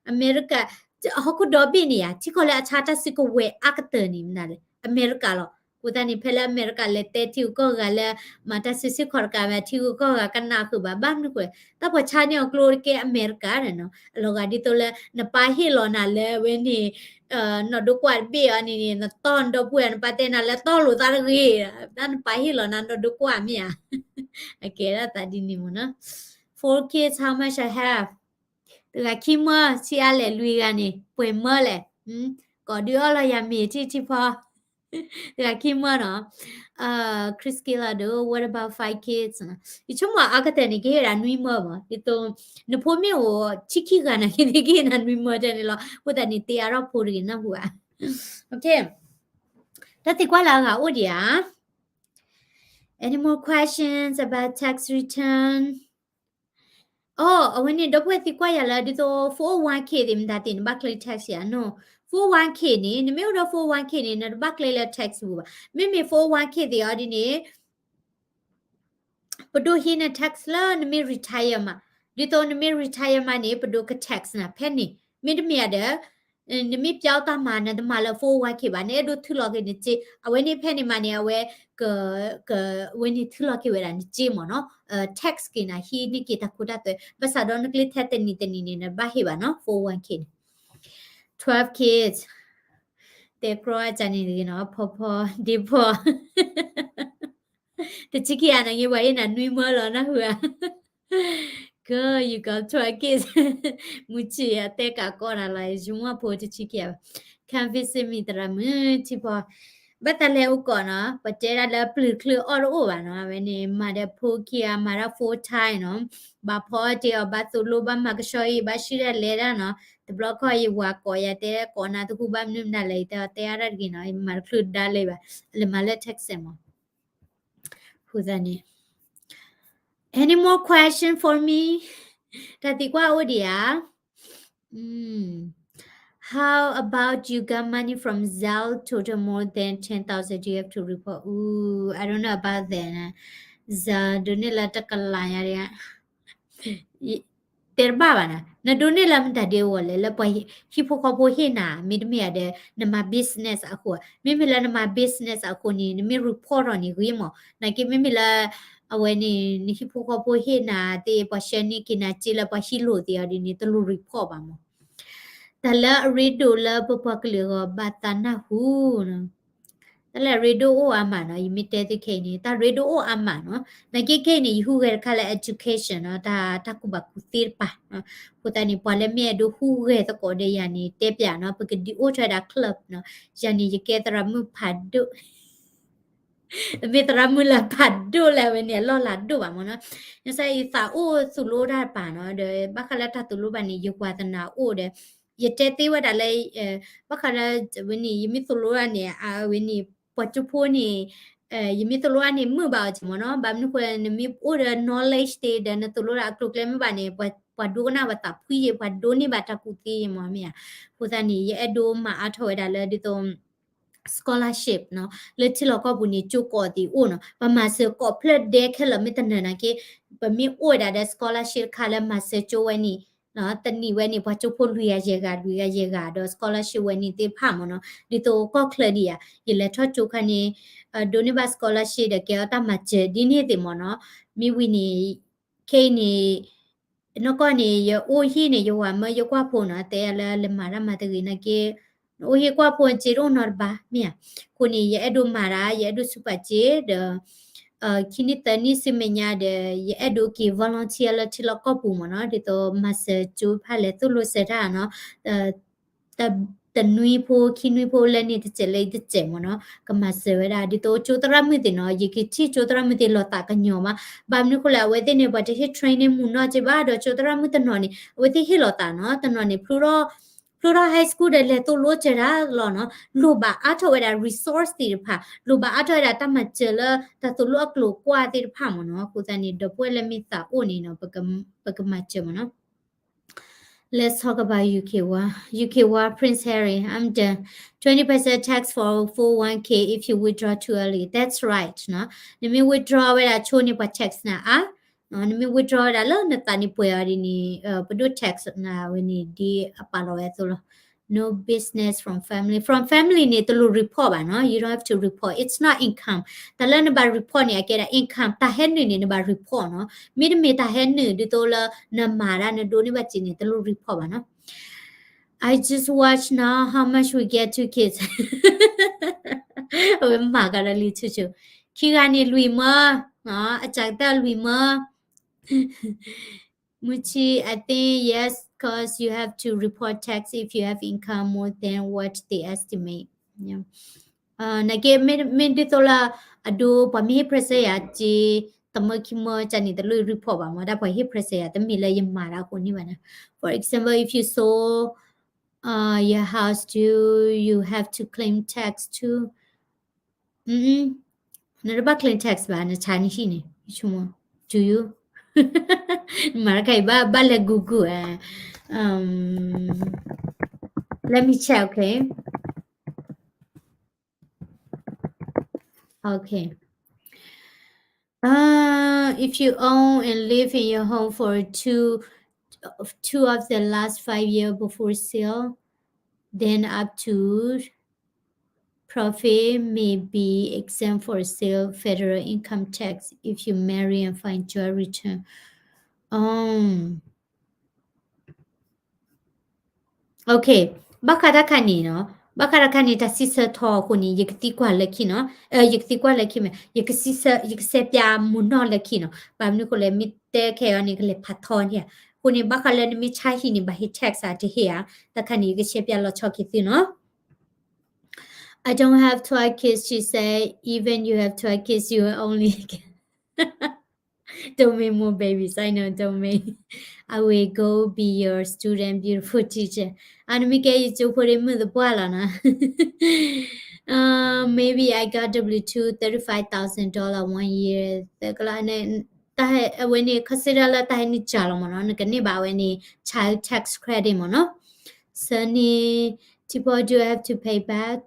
အမဲရကၤ ဟီၣ်ခိၣ်ဒီဘ့ၣ်န့ၣ်ဧါ, ထံကီၢ်လၢအဆါတၢ်စုကဝဲၤအါကတၢၢ်န့ၣ် မနုၤလဲၣ်, အမဲရကၤလီၤ. အဃိသတးန့ၣ် ဖဲလၢအမဲရကၤလဲၤတဲထံဂုၤကီၢ်ဂၤလၢ မၤတၢ်စုဆူၣ်ခီၣ်တကးဝဲ ထံဂုၤကီၢ်ဂၤကနၣ်ဃုာ်ဘၣ်, ဘၣ်မနုၤဃိလဲၣ်, တၢ်ပှၤဆါန့ၢ်အီၤကျိတကဲအမဲရကၤန့ၣ်နီၤ, အလီၤဂာ်ဒ်သိးလၢ နပၢ်ဟ့ၣ်လီၤနၤလၢအဝဲန့ၣ် နီၢ်ဒိကွၢ်တဘ့ၣ်အီၤန့ၣ်န့ၣ် နတီၢ်နဒီပုၢ်ဝဲၢ် နပၢ်တဲနၤလၢတီၢ်လိာ်သးတဂ့ၤ, တၢ်နပၢ်ဟ့ၣ်လီၤနၤနီၢ်ဒိကွၢ်မ့ၢ်ဧါ, အကဲဒၣ်သးဒ်န့ၣ်မ့ၢ်နီၤ. Four kids, how much I have? တဂၤခံမၢ, ဆံးအါလဲၣ် လွံၢ်ဂၤန့ၣ် ပှဲၤမၢလဲၣ်, ကိးဒုးအီၣ်လီၤယၤမ့ၢ်ထံၣ်ထံၣ်ဖီ, တဂၤခံမၢနီၤ. Chris Killer ဒီး what about five kids? ယဆိကမိၣ်အါကတၢၢ်န့ၣ် ကဟ့ၣ်ဒၣ်နွံမၢမး, ဒ်သိး နဖိမ့ၢ်အိၣ်ဆံခံဂၤနာ်က့ ကဟ့ၣ်နၤနွံမၢတၢ်န့ၣ်လီၤ, အဃိသတးန့ၣ် တ့အါထီၣ်ဖိတဂ့ၤနၢ်ဟူဧါ. တၢ်သံကွၢ်လၢအဂၤအိၣ်ဒံးဧါ? Any more questions about tax return? အိ အဝဲန့ၣ် ဒီပုၢ်ဝဲၢ်သံကွၢ်ယၤလၢ ဒ်သိး four oh one k သ့ၣ်မတၤသ့ၣ် နဘၣ်ကျဲ tax ဧါနီၤ. four oh one k န့ၣ် နမ့ၢ်အိၣ်ဒီး four oh one k န့ၣ် နတဘၣ်ကျဲလၢ tax ပူၤဘၣ်. မ့မ့ၢ် four oh one k သ့ၣ်အီၤဒ်န့ၣ် ပဒိးဟံးန tax လၢနမ့ၢ် retire မး, ဒ်သိးနမ့ၢ် retire မးန့ၣ် ပဒိးက tax နၤဖဲန့ၣ်, မ့တမ့ၢ်ဧါဒီး နမ့ၢ်ပျီတၢ်မၤ နတမၤလၢ four oh one k ဘၣ်, နအဲၣ်ဒိးထုးလီၤက့ၤနစ့, အဝဲန့ၣ်ဖဲန့ၣ်မးန့ၣ် အဝဲ က က အဝဲန့ၣ်ထုးလီၤက့ၤဝဲဒၣ်နစ့မ့ၢ်နီၤ, tax က့ၤနၤ ဟံးန့ၢ်က့ၤတၢ်ခိတၢ်သွဲ, ဘၣ်ဆၣ်ဒီးနကျဲထဲတနံၤတနံၤန့ၣ် နဘၣ်ဟ့ၣ်ဘၣ်နီၤ four oh one k န့ၣ်. twelve kids, တဲကြီအကန့ၣ်တဂ့ၤနီၤ, ဖီဖီ ဒ့ဖီ တဆံခံဂၤန့ၣ် ပှၤဟ့ၣ်နၤနွံမၢလီၤ နၢ်ဟူဧါ. Girl, you got twelve kids. မုၢ်ဆံးအတဲကးကီးနၤလီၤ, ယမီၢ်ဖိတဆံခံဂၤဘၣ်. Come visit me သရၣ်မုၣ်ထံဖီ, ဘၣ်သးလဲၤအိၣ်ကိးနီၤ, ပတဲဒၣ်လၢပျုၤချုးအီၣ်တအိၣ်ဘၣ်နီၤ, အဝဲန့ၣ် မၤဒီးဖိခံဂၤ မၤတၢ် full time နီၤ, ဘၣ်ဖီအီၣ်တ့ၢ်အီၤ ဘၣ်သိၣ်လိဘၣ်မၤကဆှီအံၤ ဘၣ်ဆှံဒၣ်လဲၤဒၣ်နီၤ, တဘျီခီယဝၤကိးယၤတဲကိးနၤတဃူဘၣ်မနုၤမနုၤလဲၣ်, ယတဲအါဒၣ်တဂ့ၤနီၤ, ယမၤတချုးဒါလၢၤဘၣ်, လဲၤမၤလၢ tax မး. ဃိသတးန့ၣ် Any more question for me? တၢ်သံကွၢ်အိၣ်ဒံးဧါ. How about you got money from Zelle total more than ten thousand, you have to report. Ooh, I don't know about that. Zelle ဒိးန့ၢ်လၢတကလးညါဒံးဧါ. တဲတဘၣ်ဘၣ်နၤ, နဒိးန့ၢ်လၢမတၤဒ်အဂီၢ်လဲၣ်, လၢပှၤဟံၣ်ဖိဃီဖိဟ့ၣ်နၤ, မ့တမ့ၢ်ဧါဒီး နမၤ business အဃိ, မ့မ့ၢ်လၢနမၤ business အဃိန့ၣ် နမ့ၢ် report ထီၣ်န့ၣ်ဂ့ၤမး, နာ်က့မ့မ့ၢ်လၢ အဝဲန့ၣ် နဟံၣ်ဖိဃီဖိဟ့ၣ်နၤသ့ၣ် ပှၤဆှၢန့ၢ်က့ၤနၤစ့လၢပှၤဟံၣ်လိာ်သ့ၣ်အီၤဒ်န့ၣ် တလိၣ် report ဘၣ်မး. တၢ်လၢအရ့ဒိၣ်လၢပပှၤကလုာ်အဂီၢ် ဘၣ်သးနၢ်ဟူနီၤ. တၢ်လၢအရ့ဒိၣ်အိၣ်အါမးနီၤ, ယမ့ၢ်တဲသုခဲအံၤန့ၣ် တၢ်ရ့ဒိၣ်အိၣ်အါမးနီၤ. နာ်က့ခဲအံၤန့ၣ် ယဟူးဂဲၤတခါလၢ education နီၤ, တၢ် တၢ်ကူၣ်ဘၣ်ကူၣ်သ့တပၤ. အဃိသတးန့ၣ် ပှၤလၢမ့ၢ်အဲၣ်ဒိးဟူးဂဲၤသကိးဒီးယၤန့ၣ် တဲပျးနီၤ, ပကဒုးအိၣ်ထီၣ်ဝဲဒၣ် club နီၤ. ယၤန့ၣ် ယကဲသရၣ်မုၣ်ဖးဒိၣ် မ့ၢ်သရၣ်မုၣ်လၢဖးဒိၣ်လၢအဝဲန့ၣ် အလီၢ်လၤဒိၣ်ဘၣ်မးနီၤ. ယစ့ယသးအိၣ်သိၣ်လိတၢ်တပၤနီၤ, ဒီးဘၣ်ဃးလၢတၢ်သိၣ်လိဘၣ်န့ၣ် ယဝၤသနာ်အိၣ်ဒီး ယတဲသ့ဝဲဒၣ်လၢ ဘၣ်ဃးလၢဝဲန့ၣ် ယမ့ၢ်သိၣ်လိတၢ်န့ၣ် အဝဲန့ၣ် ပှၤကၠိဖိန့ၣ် ယမ့ၢ်သိၣ်လိတၢ်န့ၣ် မုာ်ဘၣ်အီၤက့မးနီၤ. ဘၣ်မနုၤဃိလဲၣ် နမ့ၢ်အိၣ်ဒီး knowledge သ့ဒီး နသိၣ်လိတၢ်အကျိၤအကျဲမ့ၢ်ဘၣ်န့ၣ် ပှၤဒိကနၣ်ပှၤသးဖှံယ့ၢ် ပှၤဒိန့ၢ်ဘၣ်တၢ်ကူၣ်သ့မးမ့ၢ်ဧါ. အဃိသတးန့ၣ် ယအဲၣ်ဒိးမၤအါထီၣ်ဝဲဒၣ်လၢဒ်သိး scholarship နီၤ, လၢထံလီၢ်ကီၢ်ပူၤန့ၣ် ကၠိကိးသ့ၣ်အိၣ်နီၤ, ပမၤစၢၤကိးဖျၢၣ်ဒဲခဲလၢာ်မ့ၢ်တနၢၤနာ်က့ ပမ့ၢ်အိၣ်ဝဲဒၣ်ဒီး scholarship တခါလၢမၤစၢၤကၠိဝဲန့ၣ် တနံၣ်ဝဲန့ၣ် ပှၤကၠိဖိလွံၢ်ဂၤယဲၢ်ဂၤ လွံၢ်ဂၤယဲၢ်ဂၤဒီး scholarship ဝဲန့ၣ်သ့ၣ်တဖၣ်မးနီၤ, ဒ်သိးကီၢ်ချၢဒံးဧါ, ယလဲၤထီၣ်ကၠိခါန့ၣ် ဒိးန့ၢ်ဘၣ် scholarship ဒီးကဲအီၤတၢ်မၤစၢၤဒ်န့ၣ်သ့ၣ်မးနီၤ, မ့ၢ်ဝံၤန့ၣ် ခဲအံၤန့ၣ် နီၢ်ကီၢ်န့ၣ် ယအိၣ်ဟံၣ်န့ၣ် ယဝၤမၢယကွၢ်ဖိနီၤ, တဲယၤလၢလဲၤမၤတၢ်မၤတဂ့ၤနာ်က့ နအိၣ်ဟံၣ်ကွၢ်ဖိစ့တအိၣ်နီတဘ့ၣ်မ့ၢ်ဧါ. အဃိန့ၣ် ယအဲၣ်ဒိးမၤတၢ် ယအဲၣ်ဒိးဆူၣ်ပာ်စ့ဒီး ခံနံၣ်သၢနံၣ်ဆူမဲာ်ညါဒီး ယအဲၣ်ဒိးက့ၤ volunteer လၢထံလီၢ်ကီၢ်ပူၤမးနီၤ, ဒ်သိးမၤစၢၤကၠိဖးလဲၢ်သိၣ်လိစၢၤတၢ်နီၤ, တနွံဖိခံနွံဖိလၢန့ၣ်တစဲး လၢယတစဲးမးနီၤ, ကမၤစၢၤဝဲဒၣ် ဒ်သိးကၠိသရၣ်မုၣ်သ့ၣ်နီၤ, ယကထံၣ်ကၠိသရၣ်မုၣ်သ့ၣ်လီၤသးကညီၤမး, ဘၣ်မနုၤဃိလဲၣ် အဝဲသ့ၣ်န့ၣ် ပှၤတဟ့ၣ် training မုၢ်နီၢ်က့ဘၣ်ဒီး ကၠိသရၣ်မုၣ်တနီၤန့ၣ် အဝဲသ့ၣ်ဟ့ၣ်လီၤသးနီၤ, တနီၤန့ၣ် ဖျိထီၣ် ဖျိထီၣ် high school ဒီးလဲၤသိၣ်လိစၢၤတၢ်လီၤနီၤ, လိၣ်ဘၣ်အါထီၣ်ဝဲဒၣ် resource သ့ၣ်တဖၣ်, လိၣ်ဘၣ်အါထီၣ်ဝဲဒၣ်တၢ်မၤစၢၤလၢတၢ်သိၣ်လိအကျိၤကွၢ်သ့ၣ်တဖၣ်မးနီၤ, အဃိသတးန့ၣ် ဒီပုၢ်ဝဲၢ်လၢမ့ၢ်သးအိၣ်န့ၣ်နီၤ, ပကမၤစၢၤမးနီၤ. Let's talk about U K one. U K one, Prince Harry, I'm done. Twenty percent tax for four oh one k if you withdraw too early. That's right နီၤ, နမ့ၢ် withdraw ဝဲဒၣ်ဆိန့ၣ် ပှၤ tax နၤအါ, နမ့ၢ် withdraw ဝဲဒၣ်လၢနသးန့ၣ်ပှဲၤအီၤဒ်န့ၣ် ပဒိၣ် tax နၤဝဲန့ၣ် ဒ်အပာ်လီၤဝဲအသိးလီၤ. No business from family. From family န့ၣ် တလိၣ် report ဘၣ်နီၤ, you don't have to report, it's not income. တၢ်လၢနဘၣ် report န့ၣ် အကဲဒၣ် income, တၢ်ဟဲနုာ်န့ၣ် နဘၣ် report နီၤ, မ့တမ့ၢ်တၢ်ဟဲနုာ်ဒ်သိးလၢနမၤတၢ် နဒိးန့ၢ်ဘၣ်စ့န့ၣ် တလိၣ် report ဘၣ်နီၤ. I just watch now how much we get two kids. အဝဲမၤကဒီးလံဆူၣ်ဆူၣ်, ခံဂၤန့ၣ်လွံၢ်မၢ, အစှၤကတၢၢ်လွံၢ်မၢ မုၢ်ဆံး I think yes, cause you have to report tax if you have income more than what they estimate. နာ်က့ မ့ၢ်ဒ်သိးလၢ အဒိ ပှၤမ့ၢ်ဟ့ၣ် present ယၤစ့ တမၢခံမၢကန့ၣ် တလိၣ် report ဘၣ်မး, တၢ်ပှၤဟ့ၣ် present ယၤ တမ့ၢ်လၢယမၤတၢ်အဃိန့ၣ်ဘၣ်န့ၣ်. For example, if you sold your house, do you have to claim tax too? နတဘၣ် claim tax ဘၣ် နဆါနဟံၣ်န့ၣ် ဆိကမိၣ် do you မၤတခါအံၤ ဘၣ်လဲၤ Google ဧါ. Let me check, okay? Okay. Uh, if you own and live in your home for two, two of the last five years before sale, then up to profit may be exempt for sale federal income tax if you marry and find job return. Um, okay, ဘၣ်ဃးတၢ်ခါန့ၣ်နီၤ, ဘၣ်ဃးတၢ်ခါန့ၣ် တၢ်စံးဆၢထီအဃိန့ၣ် ယကသံကွၢ်လၢခံနီၤ, ယကသံကွၢ်လၢခံမ့ၢ် ယကစံးဆၢ ယကစဲးပၠးမုာ်နီၢ်လၢခံနီၤ, ဘၣ်မနုၤအဃိလဲၣ် မ့ၢ်တဲခဲအံၤန့ၣ် ကလဲၤဖးထီန့ၣ်ဧါ, အဃိန့ၣ် ဘၣ်ဃးလၢနမ့ၢ်ဆါဟံၣ်န့ၣ် ဘၣ်ဟ့ၣ် tax ဧါ တဟ့ၣ်ဧါ, တၢ်ခါန့ၣ် ယကစဲးပၠးလီၤဆီက့ၤသုနီၤ. I don't have twelve kids, she said. Even you have twelve kids, you will only don't make more babies. I know, don't make. I will go be your student, beautiful teacher. အနမ့ၢ်ကဲယကၠိဖိဒ်မုၢ်သပှၢ်လီၤနီၤ. Uh, maybe I got W two, thirty-five thousand dollar one year. သၢကလးန့ၣ် တၢ်ဟဲအဝဲန့ၣ် consider လၢတၢ်ဟဲနုာ်စှၤလီၤမ့ၢ်နီၤ, နကန့ၢ်ဘၣ်အဝဲန့ၣ် child tax credit မ့ၢ်နီၤ. ဆၢန့ၣ် ထံဖိ do I have to pay back?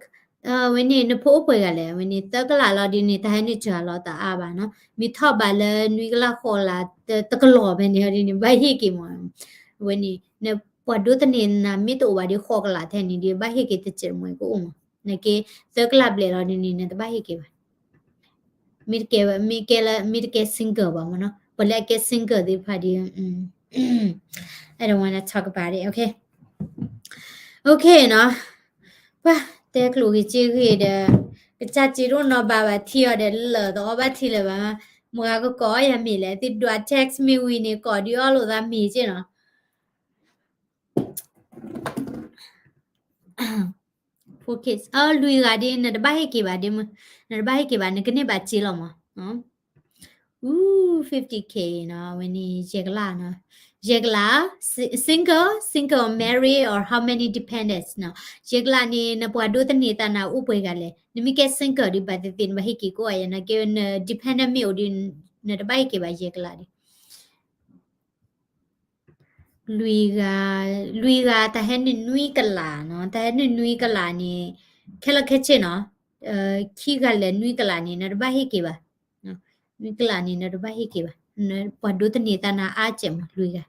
အဝဲန့ၣ် နဖိအိၣ်ပှဲၤဂၤလဲၣ်, အဝဲန့ၣ် သၢကလးလီၤဒ်န့ၣ် တၢ်ဟဲနုာ်စှၤလီၤတအါဘၣ်နီၤ, မ့ၢ်ထီၣ်ဘးလၢနွံကလးဃိးကလး တကလီၤဖဲန့ၣ်ဒ်န့ၣ် ဘၣ်ဟ့ၣ်က့ၤမ့ၢ်, အဝဲန့ၣ် နပှၤဒိသန့ၤနၤမ့ၢ်တအိၣ်ဘၣ်ဒီးဃိးကလးထဲန့ၣ်ဒီး ဘၣ်ဟ့ၣ်က့ၤတစဲးမ့ၢ်ကအိၣ်မ့ၢ်, နကဲ သၢကလးဘျဲၣ်လီၤဒ်န့ၣ် နတဘၣ်ဟ့ၣ်က့ၤဘၣ်. မ့ၢ်တကဲ မ့ၢ်ကဲလၢ မ့ၢ်တကဲ single ဘၣ်မ့ၢ်နီၤ, ပှၤလၢအကဲ single သ့ၣ်တဖၣ်ဒီး I don't wanna talk about it, okay? Okay နီၤ, ပှၤတဲကျိၤဂ့ၤစ့ဂ့ၤဒီး ကစၢ်စ့တအိၣ်နီတဘျီဘၣ် ထံအီၤဒီးလၢာ်သီအီၣ်ဘၣ်ထံလၢၤဘၣ်, မတၤကကိးအီၣ်ယၤမ့ၤလဲၣ်, သုဒွး text မ့ၢ်ဝံၤန့ၣ် ကိးဒုးအီၣ်လိာ်သးမ့ၤက့နီၤ. အလွံၢ်ဂၤဒ် နတဘၣ်ဟ့ၣ်က့ၤဘၣ်ဒ်မ့ၢ်, နတဘၣ်ဟ့ၣ်က့ၤဘၣ် နကန့ၢ်ဘၣ်စ့လီၤမ့ၢ်. Ooh, fifty K နီၤ, အဝဲန့ၣ် ယဲၢ်ကလးနီၤ, ယဲၢ်ကလး single, single or married or how many dependents နီၤ, ယဲၢ်ကလးန့ၣ် နပှၤဒိသန့ၤသးနၤအိၣ်ပှဲၤဂၤလဲၣ်, နမ့ၢ်ကဲ single ဒီးဘၣ်သ့ၣ်သ့ၣ် နဘၣ်ဟ့ၣ်က့ၤကိးဂၤယဲၢ်နီၤ, ကဲန dependent မ့ၢ်အိၣ်ဒီး နတဘၣ်ဟ့ၣ်က့ၤဘၣ်ယဲၢ်ကလးဒီး လွံၢ်ဂၤ, လွံၢ်ဂၤ တၢ်ဟဲနုာ်နွံကလးနီၤ, တၢ်ဟဲနုာ်နွံကလးန့ၣ် ခဲလၢာ်ခဲဆ့နီၤ, ခံဂၤလၢာ်နွံကလးန့ၣ် နတဘၣ်ဟ့ၣ်က့ၤဘၣ်, နွံကလးန့ၣ် နတဘၣ်ဟ့ၣ်က့ၤဘၣ်, ပှၤဒိသန့ၤသးနၤအါစဲးမး လွံၢ်ဂၤ,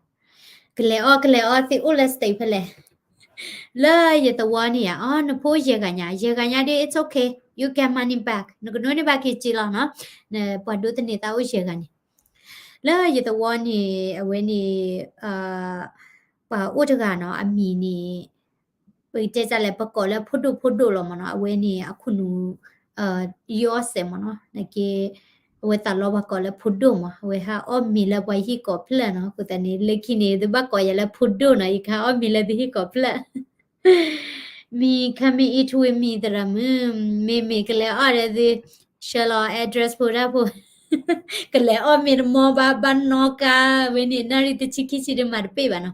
ကလဲၤအီၣ် ကလဲၤအီၣ်သ့ၣ်အိၣ်လၢ state ဖဲလဲၣ်, လၢယသဝီန့ၣ်ဧါ, အီ နဖိယဲၢ်ဂၤညါ, ယဲၢ်ဂၤညါဒီး it's okay, you get money back, နကဒိးန့ၢ်ဘၣ်က့ၤစ့လီၤနီၤ, နပှၤဒိသန့ၤသးအိၣ်ယဲၢ်ဂၤန့ၣ် လၢယသဝီန့ၣ် အဝဲန့ၣ် ပှၤအိၣ်တဂၤနီၤ, အမံၤန့ၣ် ပကတဲတၢ်လဲၣ် ပကိးလၢဖိဒိၣ်ဖိဒိၣ်လီၤမ့ၢ်နီၤ, အဝဲန့ၣ် အခိၣ်နူာ် ယီၢ်စဲးမ့ၢ်နီၤ, နက့ အဝဲသးလီပှၤကိးလၢဖိဒိၣ်မး, အဝဲဟးအီၣ်မ့ၤလၢပှၤဟံၣ်ကိးဖျၢၣ်နီၤ, အဃိသတးန့ၣ် လၢခံန့ၣ် သုဘၣ်ကိးယၤလၢဖိဒိၣ်နီၤ, ယကဟးအီၣ်မ့ၤလၢသုဟံၣ်ကိးဖျၢၣ် မံၤ coming eat with me သရၣ်မုၣ်, မ့မ့ၢ်ကလဲၤအီၣ်ဒီးသု ဆှၢလီၤ address ဖိတၢ်ဖိ, ကလဲၤအီၣ်မ့ၤတမီဘၣ် ဘၣ်နီၣ်ကါ, ဝဲန့ၣ် နၣ်ရံၣ်တဆံခံဆံဒီးမၤတပ့ၢ်ဘၣ်နီၤ,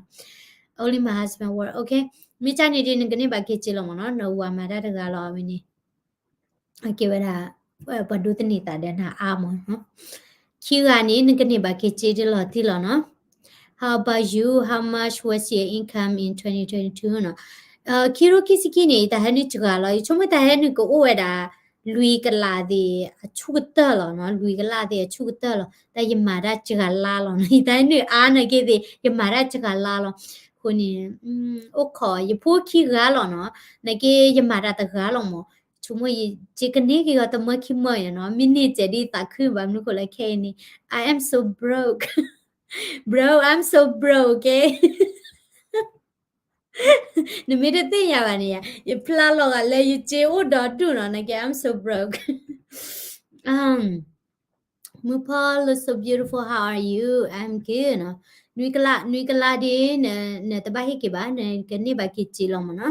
only my husband work, okay, မ့ၢ်တၢ်န့ၣ်ဒ် နကန့ၢ်ဘၣ်က့ၤစ့လီၤမ့ၢ်နီၤ, နဝၤမၤတၢ်တဂၤလီၤ အဝဲန့ၣ် အကဲဝဲဒၣ် ပှၤဒိသန့ၤသးဒီးနၤအါမး, ခံဂၤန့ၣ် နကန့ၢ်ဘၣ်က့ၤစ့ဒ်လီၤတံၢ်လီၤနီၤ. How about you? How much was your income in twenty twenty-two နီၤ? ခံကထိခံဆံခံန့ၣ် တၢ်ဟဲနုာ်စှၤလီၤ, ယဆိကမိၣ်တၢ်ဟဲနုာ်ကအိၣ်ဝဲဒၣ် လွံၢ်ကလးသ့ၣ်အဆူၣ်ကတၢၢ်လီၤနီၤ, လွံၢ်ကလးသ့ၣ်အဆူၣ်ကတၢၢ်လီၤ, တၢ်ယမၤတၢ်စှၤလါလီၤနီၤ, ယတၢ်ဟဲနုာ်အါနာ်က့သ့ၣ် ယမၤတၢ်စှၤလါလီၤ, အဃိန့ၣ် အိၣ်ခိး ယဖိခံဂၤလီၤနီၤ, နာ်က့ယမၤတၢ်တဂၤလီၤမး, ဆိကမိၣ်ယကန့ၢ်က့ၤဂီၤတမၢခံမၢယနီၤ, မ့ၢ်န့ၢ်စဲးဒ်သးခုဘၣ်မနုၤဃိလၢခဲအံၤန့ၣ်, I am so broke. Bro, I'm so broke, okay? နမ့ၢ်တသ့ၣ်ညါဘၣ်န့ၣ်ယါ, ယဖျါလီၤဂာ်လၢယစ့အိၣ်ဒီဒူၣ်နီၤ, နာ်က့ I'm so broke. မုၢ်ဖီ look so beautiful, how are you? I'm good နီၤ, နွံကလး နွံကလးဒ် နတဘၣ်ဟ့ၣ်က့ၤဘၣ်, နကန့ၢ်ဘၣ်က့ၤစ့လီၤမးနီၤ.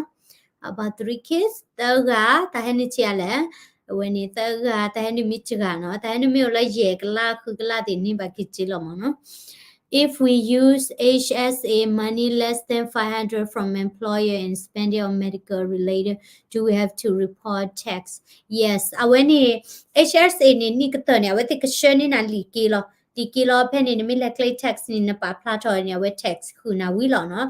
About three kids, သၢဂၤ တၢ်ဟဲနုာ်ဆံးအါလဲၣ်, အဝဲန့ၣ် သၢဂၤ တၢ်ဟဲနုာ်မ့ၢ်စှၤနီၤ, တၢ်ဟဲနုာ်မ့ၢ်အိၣ်လၢယဲၢ်ကလးဃုကလးသ့ၣ်န့ၢ်ဘၣ်က့ၤစ့လီၤမးနီၤ. if we use H S A money less than five hundred from employer and spend it on medical related, do we have to report tax? Yes, အဝဲန့ၣ် H S A န့ၣ် နံၣ်ကတၢၢ်န့ၣ် အဝဲသ့ၣ်ကဆှၢန့ၢ်နၤလံာ်က့လီၤ. လံာ်က့လီၤ ဖဲန့ၣ် နမ့ၢ်လဲၤ claim tax န့ၣ် နပာ်ဖျါထီၣ်န့ၣ် အဝဲ tax ဃုာ်နၤဝံၤလီၤနီၤ.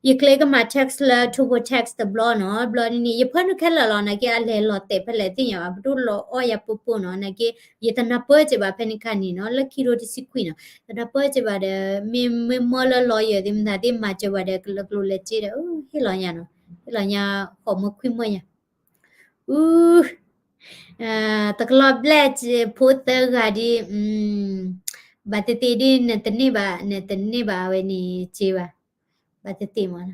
ယ claim ကမၤ tax လၢ TurboTax တဘျီနီၤ, ဘျီန့ၣ် ယဖၢနုာ်ခဲလၢာ်လီၤ, နာ်က့အလဲၤလီၤတဲာ်ဖဲလဲၣ်သ့ၣ်ညါဘၣ်, ပဒိၣ်လီၤအီၣ်ယၤပိပိနီၤ, နာ်က့ ယတနၢ်ပၢၢ်က့ၤဘၣ်ဖဲန့ၣ်ခါန့ၣ်နီၤ, လၢခံထိတဆံခွံနီၤ, တနၢ်ပၢၢ်က့ၤဘၣ်ဒီး မ့ၢ်မ့ၢ်မၢလၢ lawyer သ့ၣ်မတၤသ့ၣ်မၤစၢၤဘၣ်ဒီး ကလၢကျိၤလဲၤစ့ဒီး ဟ့ၣ်လီၤညါနီၤ, ဟ့ၣ်လီၤညါ ဃိးမၢခွံမၢညါ အူ တကလီၢ်ဘျဲၣ် ဖိသၢဂၤဒ် ဘၣ်သ့ၣ်သ့ၣ်ဒ် နတန့ၢ်ဘၣ် နတန့ၢ်ဘၣ်ဝဲန့ၣ်စ့ဘၣ်, ဘၣ်သ့ၣ်သ့ၣ်မး,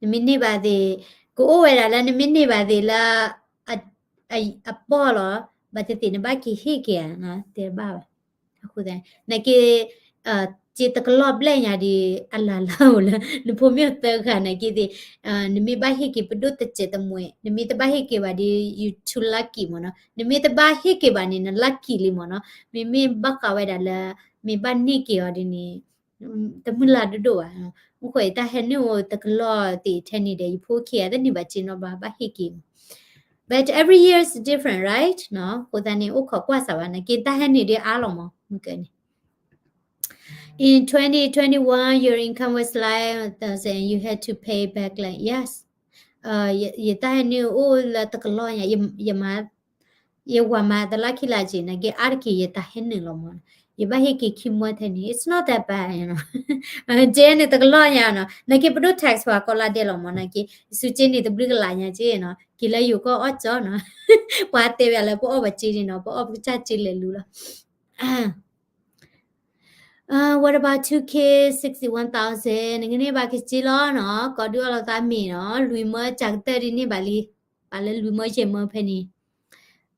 နမ့ၢ်န့ၢ်ဘၣ်သ့ၣ် ကအိၣ်ဝဲဒၣ်လၢနမ့ၢ်န့ၢ်ဘၣ်သ့ၣ်လၢ အပီၢ်လီၤ, ဘၣ်သ့ၣ်သ့ၣ်နဘၣ်က့ၤဟ့ၣ်က့ၤဧါ, တဲတဘၣ်ဘၣ်. အဃိသတး နာ်က့ စ့တကလီၢ်ဘျဲၣ်ညါဒ် အလၢ်လၢ်အိၣ်လၢ နဖိမ့ၢ်သၢဂၤနာ်က့သ့ၣ်, နမ့ၢ်ဘၣ်ဟ့ၣ်က့ၤပဒိၣ်တစဲးတမှဲး, နမ့ၢ်တဘၣ်ဟ့ၣ်က့ၤဘၣ်ဒ် you too lucky မးနီၤ, နမ့ၢ်တဘၣ်ဟ့ၣ်က့ၤဘၣ်န့ၣ် န lucky လံမးနီၤ, မ့မ့ၢ်ဘၣ်ဃးဝဲဒၣ်လၢ မ့ၢ်ဘၣ်န့ၢ်က့ၤအီၤဒ်န့ၣ် တမုၢ်လၢ်ဒိၣ်ဒိၣ်ဘၣ်. မ့ၢ်ဃိ ယတၢ်ဟဲနုာ်အိၣ်တကလီၢ်သ့ၣ်ထဲန့ၣ်ဒီး ယဖိခံဂၤတန့ၢ်ဘၣ်စ့နီတဘျီ ဘၣ်ဟ့ၣ်က့ၤမး. But every year is different, right? နီၤ, အဃိသတးန့ၣ် အိၣ်ခိးကွၢ်စးဘၣ် နာ်က့တၢ်ဟဲနုာ်ဒ်အါလီၤမး မုၢ်ကၢန့ၣ် In twenty twenty-one, your income was like thousand, you had to pay back like, yes. ယတၢ်ဟဲနုာ်အိၣ်လၢတကလီၢ်ညါ, ယ ယဝၤမးတလါခံလါက့ၤ နာ်က့အါတက့ၢ် ယတၢ်ဟဲနုာ်လီၤမး, ယဘၣ်ဟ့ၣ်က့ၤခံမၢထဲန့ၣ် it's not that bad, ကဲန့ၣ်တကလီၢ်ညါနီၤ, နာ်က့ပဒိၣ် tax ပှၤကိးလါဒဲးလီၤမး, နာ်က့ ယစုက့န့ၣ်တဘျုးကလးညါက့နီၤ, က့ၤလၢယိၤကီၢ်အီၣ်ကၠီနီၤ, ပှၤတဲဝဲလၢပအီၣ်ဘၣ်က့န့ၣ်နီၤ, ပအီၣ်ပကစၢ်က့လဲၤလူလီၤ. What about two kids, sixty-one thousand, နကန့ၢ်ဘၣ်က့ၤစ့လီၤနီၤ, ကိးဒုးအီၣ်လီၤသးမ့ၢ်နီၤ, လွံၢ်မၢစှၤကတၢၢ်ဒ်န့ၢ်ဘၣ်လံ, ပာ်လၢလွံၢ်မၢယဲၢ်မၢဖဲန့ၣ်,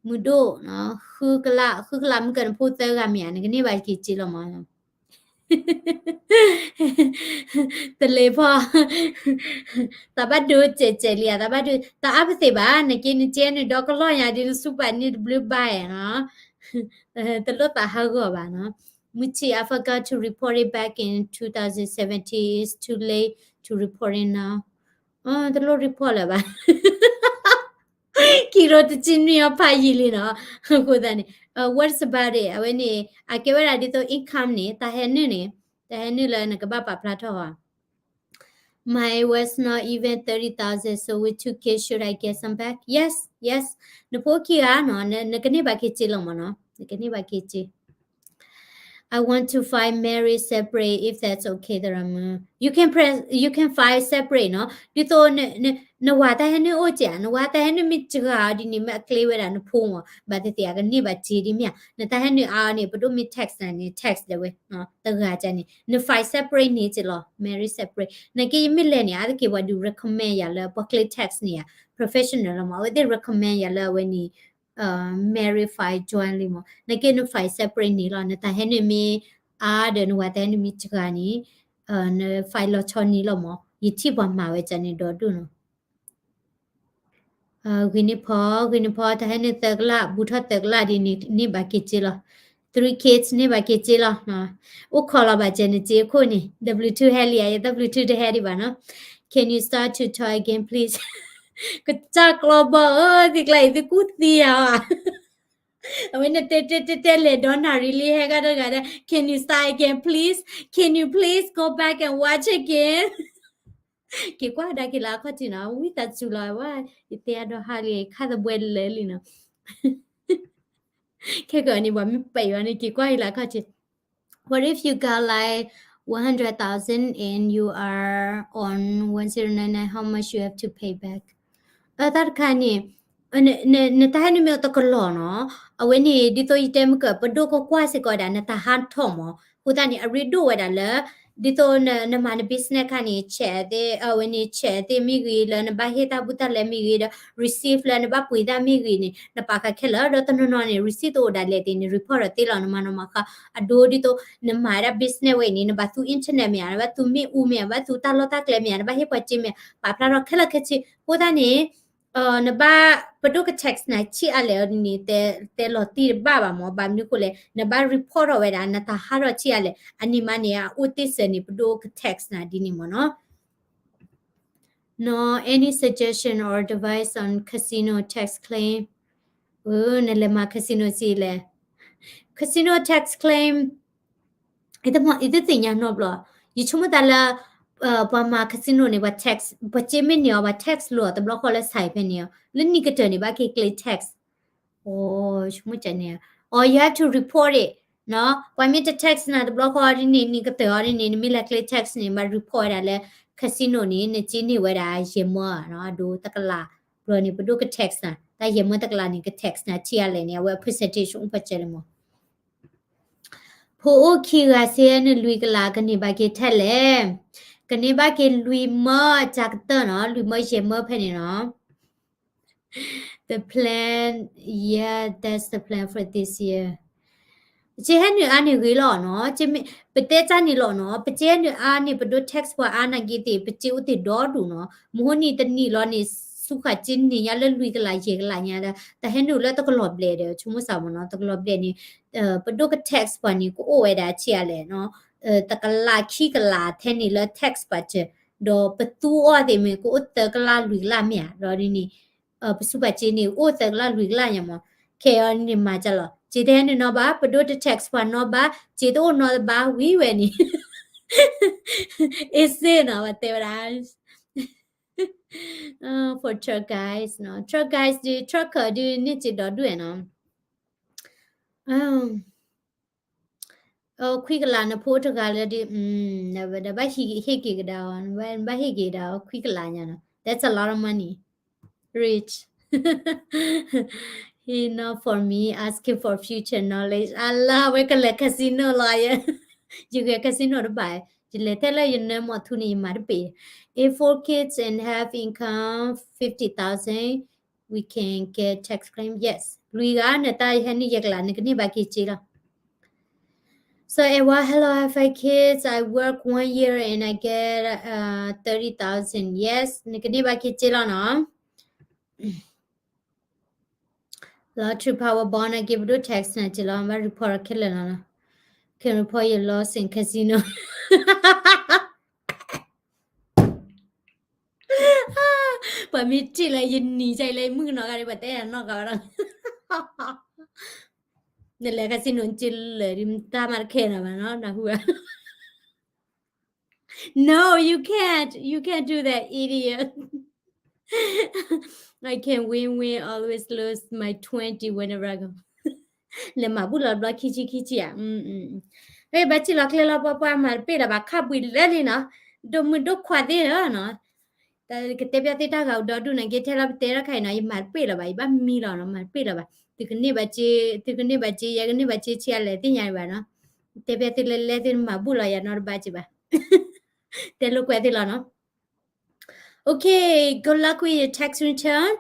မုၢ်ဒိၣ်နီၤ, ဃုကလး, ဃုကလးမုၢ်ကၢန့ၣ် ဖိသၢဂၤမ့ၢ်ဧါ, နကန့ၢ်ဘၣ်က့ၤစ့လီၤမး တလ့ၤဖီ, သးဘၣ်ဒိစဲးစဲးလံဧါ, သးဘၣ်ဒိ, တအါပသ့ၣ်ဘၣ်, နာ်က့နကဲနုာ်ဒီကလီၢ်ညါဒ်နစူးပာ်န့ၢ်တဘျုးဘၣ်ဧါနီၤ, တလိၣ်သးဟးဂီၤဘၣ်နီၤ. Muchi, I forgot to report it back in two thousand seventeen. It's too late to report it now. တလိၣ် report လၢၤဘၣ် ခံရိတဆံနွံအဖးယံာ်လံနီၤ, အဃိသတးန့ၣ် what about it အဝဲန့ၣ် အကဲဝဲဒၣ်ဒ်သိး income န့ၣ် တၢ်ဟဲနုာ်န့ၣ်, တၢ်ဟဲနုာ်လၢနကဘၣ်ပာ်ဖျါထီၣ်ဧါ. Mine was not even thirty thousand, so with two kids, should I get some back? Yes, yes. နဖိခံဂၤနီၤ, နကန့ၢ်ဘၣ်က့ၤစ့လီၤမးနီၤ, နကန့ၢ်ဘၣ်က့ၤစ့ I want to file marriage separate if that's okay သရၣ်မုၣ်. You can press, you can file separate နီၤ. ဒ်သိး နဝၤတၢ်ဟဲနုာ်အိၣ်ကဲး, နဝၤတၢ်ဟဲနုာ်မ့ၢ်စှၤအီၤဒ်န့ၣ် မ့ၢ်အကျဲဝဲဒၣ်နဖိမး, ဘၣ်သ့ၣ်သ့ၣ်အကန့ၢ်ဘၣ်စ့ဒ်မ့ၢ်ဧါ. နတၢ်ဟဲနုာ်အါအီၤန့ၣ် ပဒိၣ်မ့ၢ် tax နၤန့ၣ် tax ဒၣ်ဝဲ, တဂၤကန့ၣ် န file separate န့ၣ်က့လီၤ, marriage separate. နာ်က့ယမ့ၢ်လဲၤန့ၣ် အါတက့ၢ်ပှၤဒုး recommend ယၤလၢပှၤကျဲ tax န့ၣ်ဧါ, professional လီၤမး, အဝဲသ့ၣ် recommend ယၤလၢအဝဲန့ၣ် married file jointly မး, နာ်က့န file separate န့ၣ်လီၤ. နတၢ်ဟဲနုာ်မ့ၢ်အါဒီး နဝၤတၢ်ဟဲနုာ်မ့ၢ်စှၤန့ၣ်, န file လီၤဆီန့ၣ်လီၤမး, ယထံၣ်ပှၤမၤဝဲကန့ၣ်ဒီဒိၣ်နီၤ. ဂ့ၤန့ၢ်ဖီ, ဂ့ၤန့ၢ်ဖီ, တၢ်ဟဲနုာ်သၢကလး, ဘူးထီၣ်သၢကလးဒ်န့ၣ် န့ၢ်ဘၣ်က့ၤစ့လီၤ. Three kids န့ၢ်ဘၣ်က့ၤစ့လီၤ. အိၣ်ခိးလီၤဘၣ်ကဲန့ၣ်စ့အခိၣ်န့ၣ်, W two ဟဲလံဧါ, ယ W two တဟဲဒံးဘၣ်နီၤ. Can you start to talk again, please? ကစၢ်ကျီဘီဧၢ, သံကျါအံၤ သုကူၣ်သံယၤဘၣ်. အဝဲန့ၣ်တဲတဲတဲတဲလဲၤဒီနၣ်ရံၣ်လံ ဟဲဂၤတဂၤဒီး Can you start again, please? Can you please go back and watch again? က့ၤကွၢ်ကဒါက့ၤလၢအခီၣ်ထံးနီၤ, ဝံသးစူၤလီၤဝဲ, ယတဲအဒိဟါလံ ခါသဘှဲလၢာ်လံနီၤ. ခဲကနံၣ် ပှၤမ့ၢ်ပဲာ်ယွၤန့ၣ် က့ၤကွၢ်က့ၤလၢအခီၣ်ထံး. What if you got like one hundred thousand and you are on one zero nine nine, how much you have to pay back? တၢ်တခါန့ၣ် နတၢ်ဟဲနုာ်မ့ၢ်တကလီၢ်နီၤ, အဝဲန့ၣ် ဒ်သိးယတဲမုၢ်ကၢၢ် ပဒိၣ်ကကွၢ်စ့ၢ်ကီးဒၣ် နတၢ်ဟးထီၣ်မး, အဃိသတးန့ၣ် အရ့ဒိၣ်ဝဲဒၣ်လၢ ဒ်သိးနမၤန business ခါန့ၣ် check သ့ၣ်, အဝဲန့ၣ် check သ့ၣ်မ့ၢ်ဂ့ၤ လၢနဘၣ်ဟ့ၣ်တၢ်ဘူးတၢ်လဲမ့ၢ်ဂ့ၤဒီး receipt လၢနဘၣ်ပှ့ၤတၢ်မ့ၢ်ဂ့ၤန့ၣ် နပာ်ဃာ်ခဲလၢာ်ဒီးတနီၤနီၤန့ၣ် receipt တအိၣ်ဒၣ်လဲာ်သ့ၣ်န့ၣ် report ဒီးသ့လီၤနမၤနီၢ်မၤဃါ, အဒိဒ်သိး နမၤဝဲဒၣ် business ဝဲအံၤန့ၣ် နဘၣ်သူ internet မ့ၢ်ဧါ, နဘၣ်သူမ့ၣ်အူမ့ၢ်ဧါ, ဘၣ်သူတၢ်လီၢ်တၢ်ကျဲမ့ၢ်ဧါ, နဘၣ်ဟ့ၣ်ပှၤစ့မ့ၢ်ဧါ, ပာ်ဖျါထီၣ်ခဲလၢာ်ခဲဆ့, အဃိသတးန့ၣ် နဘၣ်ပဒိၣ်က text နၤဆံးအါလဲၣ်အီၤဒ်န့ၣ် တဲလီၤတံၢ်တဘၣ်ဘၣ်မၢ်, ဘၣ်မနုၤဃိလဲၣ် နဘၣ် report ထီၣ်ဝဲဒၣ် နတၢ်ဟးထီၣ်ဆံးအါလဲၣ် အန့ၣ်မးန့ၣ် အအိၣ်တ့ၢ်စၢၤန့ၣ် ပဒိၣ်က text နၤဒ်န့ၣ်မၢ်နီၤ. နီၤ any suggestion or advice on casino tax claim? နလဲၤမၤ casino စံးလဲၣ်, casino tax claim ယတသ့ၣ်ညါနီတဘျီ, ယဆိကမိၣ်သးလၢ ပှၤမၤ casino န့ၣ် ပှၤ tax ပှၤစ့မ့ၢ်န့ၢ်အီၤ ပှၤ tax လိာ်အီၤတဘျီဃီလၢ site ဖဲန့ၣ်အီၤ လၢနံၣ်ကတၢၢ်န့ၣ် ဘၣ်က့ၤကျဲ tax အိ ဆိကမိၣ်န့ၣ် or you have to report it နီၤ, ပှၤမ့ၢ်တ tax နၤတဘျီဃီဒ်န့ၣ် နံၣ်ကတၢၢ်အီၤဒ်န့ၣ် နမ့ၢ်လဲၤကျဲ tax န့ၣ် ဘၣ် report ဝဲဒၣ်လၢ casino န့ၣ် နစ့န့ၢ်ဝဲဒၣ်ယဲၢ်မၢနီၤ အဒိတကလး, ဘျီန့ၣ် ပဒိၣ်က tax နၤ, တၢ်ယဲၢ်မၢတကလးန့ၣ် က tax နၤဆံးအါလဲၣ်န့ၣ် အဝဲ percentage အိၣ်ပှဲၤစဲလဲၣ်မၢ်. ဖိအိၣ်ခံဂၤစ့နလွံၢ်ကလး ကန့ၢ်ဘၣ်က့ၤထဲလဲၣ်, ကန့ၢ်ဘၣ်က့ၤလွံၢ်မၢအစှၤကတၢၢ်နီၤ, လွံၢ်မၢယဲၢ်မၢဖဲန့ၣ်နီၤ. The plan, yeah, that's the plan for this year. ပစ့ဟဲနုာ်အါန့ၢ်ဂ့ၤလီၤနီၤ, ပတဲတၢ်န့ၣ်လီၤနီၤ, ပစ့ဟဲနုာ်အါန့ၢ်ပဒိၣ် tax ပှၤအါနာ်က့သ့ၣ် ပစ့အိၣ်သ့ၣ်ဒီဒူၣ်နီၤ, မဟိနံၤတနံၣ်လီၤန့ၣ် ဆူဃာ်စ့န့ၢ်ညါလၢလွံၢ်ကလးယဲၢ်ကလးညါဒီး တၢ်ဟဲနုာ်လၢတကလီၤဘျဲၣ်ဒီး ဆိကမိၣ်စၢ်မၢ်နီၤ, တကလီၤဘျဲၣ်န့ၣ် ပဒိၣ်က tax ပှၤန့ၣ် ကအိၣ်ဝဲဒၣ်ဆံးအါလဲၣ်နီၤ, တကလးခံကလးထဲန့ၣ်လၢ tax ပာ်စၢၤ, ဒီးပသူအီၤသ့ၣ်မ့ၢ် ကအိၣ်သၢကလးလွံၢ်ကလးမ့ၢ်ဧါ, ဒီးဒ်န့ၣ် ပစူးပာ်စ့န့ၣ် အိၣ်သၢကလးလွံၢ်ကလးညါမၢ်, ခဲအံၤန့ၣ်မၤကလီၤ, စ့တဟဲနုာ်နီတဘၣ်, ပဒိၣ်တ tax ပှၤနီတဘၣ်, စ့တအိၣ်နီတဘၣ် ဝံၤဝဲန့ၣ် အ့စ့နီၤ ပတဲဝဲဒၣ် for truck guys နီၤ, truck guys ဒုး trucker ဒုးန့ၢ်စ့ဒီဒူၣ်နီၤ. ခွံကလးနဖိတဂၤလၢဒုး, ဒီးဘၣ်ဟ့ၣ်က့ၤကဒါအီၤ, ဘၣ်ဟ့ၣ်က့ၤကဒါအီၤ ခွံကလးညါနီၤ, that's a lot of money, rich. He not for me, asking for future knowledge. အလါဝဲကလဲၤ casino လီၤယဲ, ယဂဲၤ casino တဘၣ်, ယလဲၤထဲလၢယနၢမီၢ်ထူန့ၣ် ယမၤတပ့ၤ. If four kids and have income fifty thousand, we can get tax claim, yes. လွံၢ်ဂၤ နတၢ်ဟဲနုာ်ယဲၢ်ကလး နကန့ၢ်ဘၣ်က့ၤစ့လီၤ. So Edward, hello, I have five kids. I work one year and I get uh thirty thousand. Yes, နကန့ၢ်ဘၣ်က့ၤစ့လီၤနီၤ. Lottery Powerball နာ်က့ ပဒိၣ် tax နၤစ့လီၤ, ဘၣ် report ခဲလၢာ်လီၤနီၤ. Can report your loss in casino. ပှၤမ့ၢ်ထံၣ်လၢယနံၤ ကလဲၤမုၣ်ကနီၤဂၤဒ် ပှၤတဲယၤနီၢ်ဂၤဝဲဒၣ်, နလဲၤ casino စ့လၢာ်ဒ် တၢ်မၤတခဲနီၤဘၣ်နီၤ နၢ်ဟူဧါ. No, you can't. You can't do that, idiot. I can win, win, always lose my twenty whenever I go. လဲၤမၤဘူၣ်လီၤတဘျီ ခံဆံခံဆံဧါ. ဘၣ်စ့လီၤကျဲလီၤ ပှၤပှၤမၤတပ့ၢ်လၢၤဘၣ် ခါဘှံးလၢလံနီၤ, ဒိၣ်မုၣ်ဒိၣ်ခွါသ့ၣ်နီၤ. ကတဲပျးသ့ၣ်တၢ်ဂၤအိၣ်ဒီဒူၣ်နာ်က့ ထဲလီၤပတဲထီၣ်ခါအံၤနီၤ ယမၤတပ့ၢ်လၢၤဘၣ် ယဘၣ်မံလီၤနီၤ မၤတပ့ၢ်လၢၤဘၣ်. သုကန့ၢ်ဘၣ်စ့, သုကန့ၢ်ဘၣ်စ့ ယဲကန့ၢ်ဘၣ်စ့ဆံးအါလဲၣ်သ့ၣ်ညါဘၣ်နီၤ. တဲပျးသ့ၣ်လဲၤလဲၤသ့ၣ်မၤဘူၣ်လီၤယၤနီတဘၣ်စ့ဘၣ်. တဲလိာ်ကွဲသ့ၣ်လီၤနီၤ. Okay, good luck with your tax return.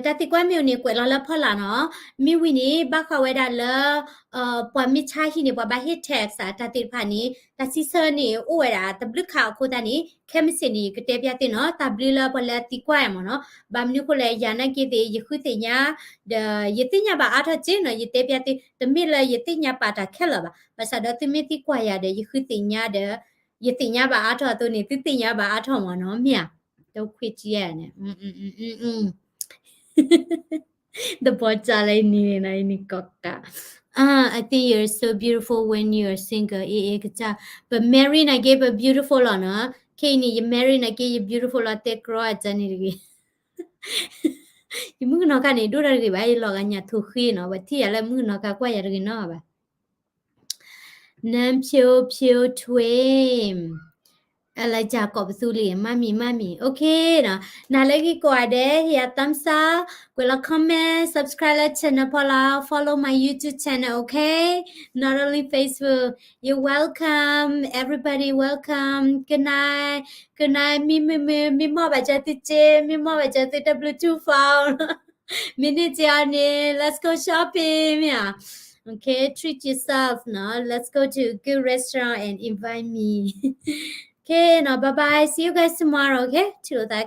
တၢ်သံကွၢ်မ့ၢ်အိၣ်န့ၣ် ကွဲးလီၤလၢဖီလာ်နီၤ. မ့ၢ်ဝံၤန့ၣ် ဘၣ်ဃးဝဲဒၣ်လၢ ပှၤမ့ၢ်ဆါဟံၣ်န့ၣ် ပှၤဘၣ်ဟ့ၣ် tax တၢ်သ့ၣ်တဖၣ်န့ၣ် တၢ်စံးဆၢန့ၣ် အိၣ်ဝဲဒၣ်တဘျုးခါအဃိသတးန့ၣ် ခဲမုၢ်ဆ့ၣ်န့ၣ် ယကတဲပျးသ့ၣ်နီၤ တၢ်ဘျုးလၢပှၤလၢအသံကွၢ်ယၤမၢ်နီၤ. ဘၣ်မနုၤအဃိလဲၣ် ယၤနာ်က့သ့ၣ် ယဃုသ့ၣ်ညါ ဒီး ယသ့ၣ်ညါဘၣ်အါထီၣ်က့နီၤ ယတဲပျးသ့ၣ် တမ့ၢ်လၢယသ့ၣ်ညါပာ်တၢ်ခဲလၢာ်ဘၣ်. ဘၣ်ဆၣ်ဒီးသုမ့ၢ်သံကွၢ်ယၤဒီး ယဃုသ့ၣ်ညါဒီး ယသ့ၣ်ညါဘၣ်အါထီၣ်အသိးန့ၣ် သုသ့ၣ်ညါဘၣ်အါထီၣ်မၢ်နီၤ မ့ၢ်ဧါ. တခွ့ကယဲၢ်န့ၣ် တဘီကၢ်လၢအံၤန့ၣ်နီၤ အံၤန့ၣ်ကီးကး. Ah, I think you're so beautiful when you're single. အ့ၣ် အ့ၣ် ကစၢ် ပ marry နာ်က့ ပ beautiful လီၤနီၤ. ခဲအံၤန့ၣ် ယ marry နာ်က့ ယ beautiful လီၤ တဲကြီအကန့ၣ်တဂ့ၤ. ယမုၣ်ကနီၤခါန့ၣ် ဒိၣ်တၢ်တဂ့ၤဘၣ် ယလီၤဂာ်ညၣ်ထိၣ်ဃ့နီၤ ပှၤထံၣ်ယၤလၢမုၣ်ကနီၤခါ ကွၢ်ယၤတဂ့ၤနီတဂၤဘၣ်. နၢဖၠိဖၠိထွ့ အလၢယၤကိးပသူလံ မၤမံၤ မၤမံၤ okay နီၤ. နၤလၢဂ့ၤကိးဂၤဒဲး ဟ့ၣ်ယၤ thumbs up, ကွဲးလီၤ comment, subscribe လၢ channel ဖီလာ် follow my YouTube channel, okay? Not only Facebook. You're welcome, everybody welcome. Good night, good night. မ့ၢ်မ့ၢ်မ့ၢ်မ့ၢ်မီၢ်ဘၣ်စၢၤသုစ့ မ့ၢ်မီၢ်ဘၣ်စၢၤသု တဘျုး two phone မ့ၢ်န့ၢ်စ့အီၤန့ၣ် let's go shopping မ့ၢ်ဧါ. Okay, treat yourself နီၤ let's go to a good restaurant and invite me. Okay နီၤ bye bye, see you guys tomorrow, okay? ထံၣ်လိာ်သး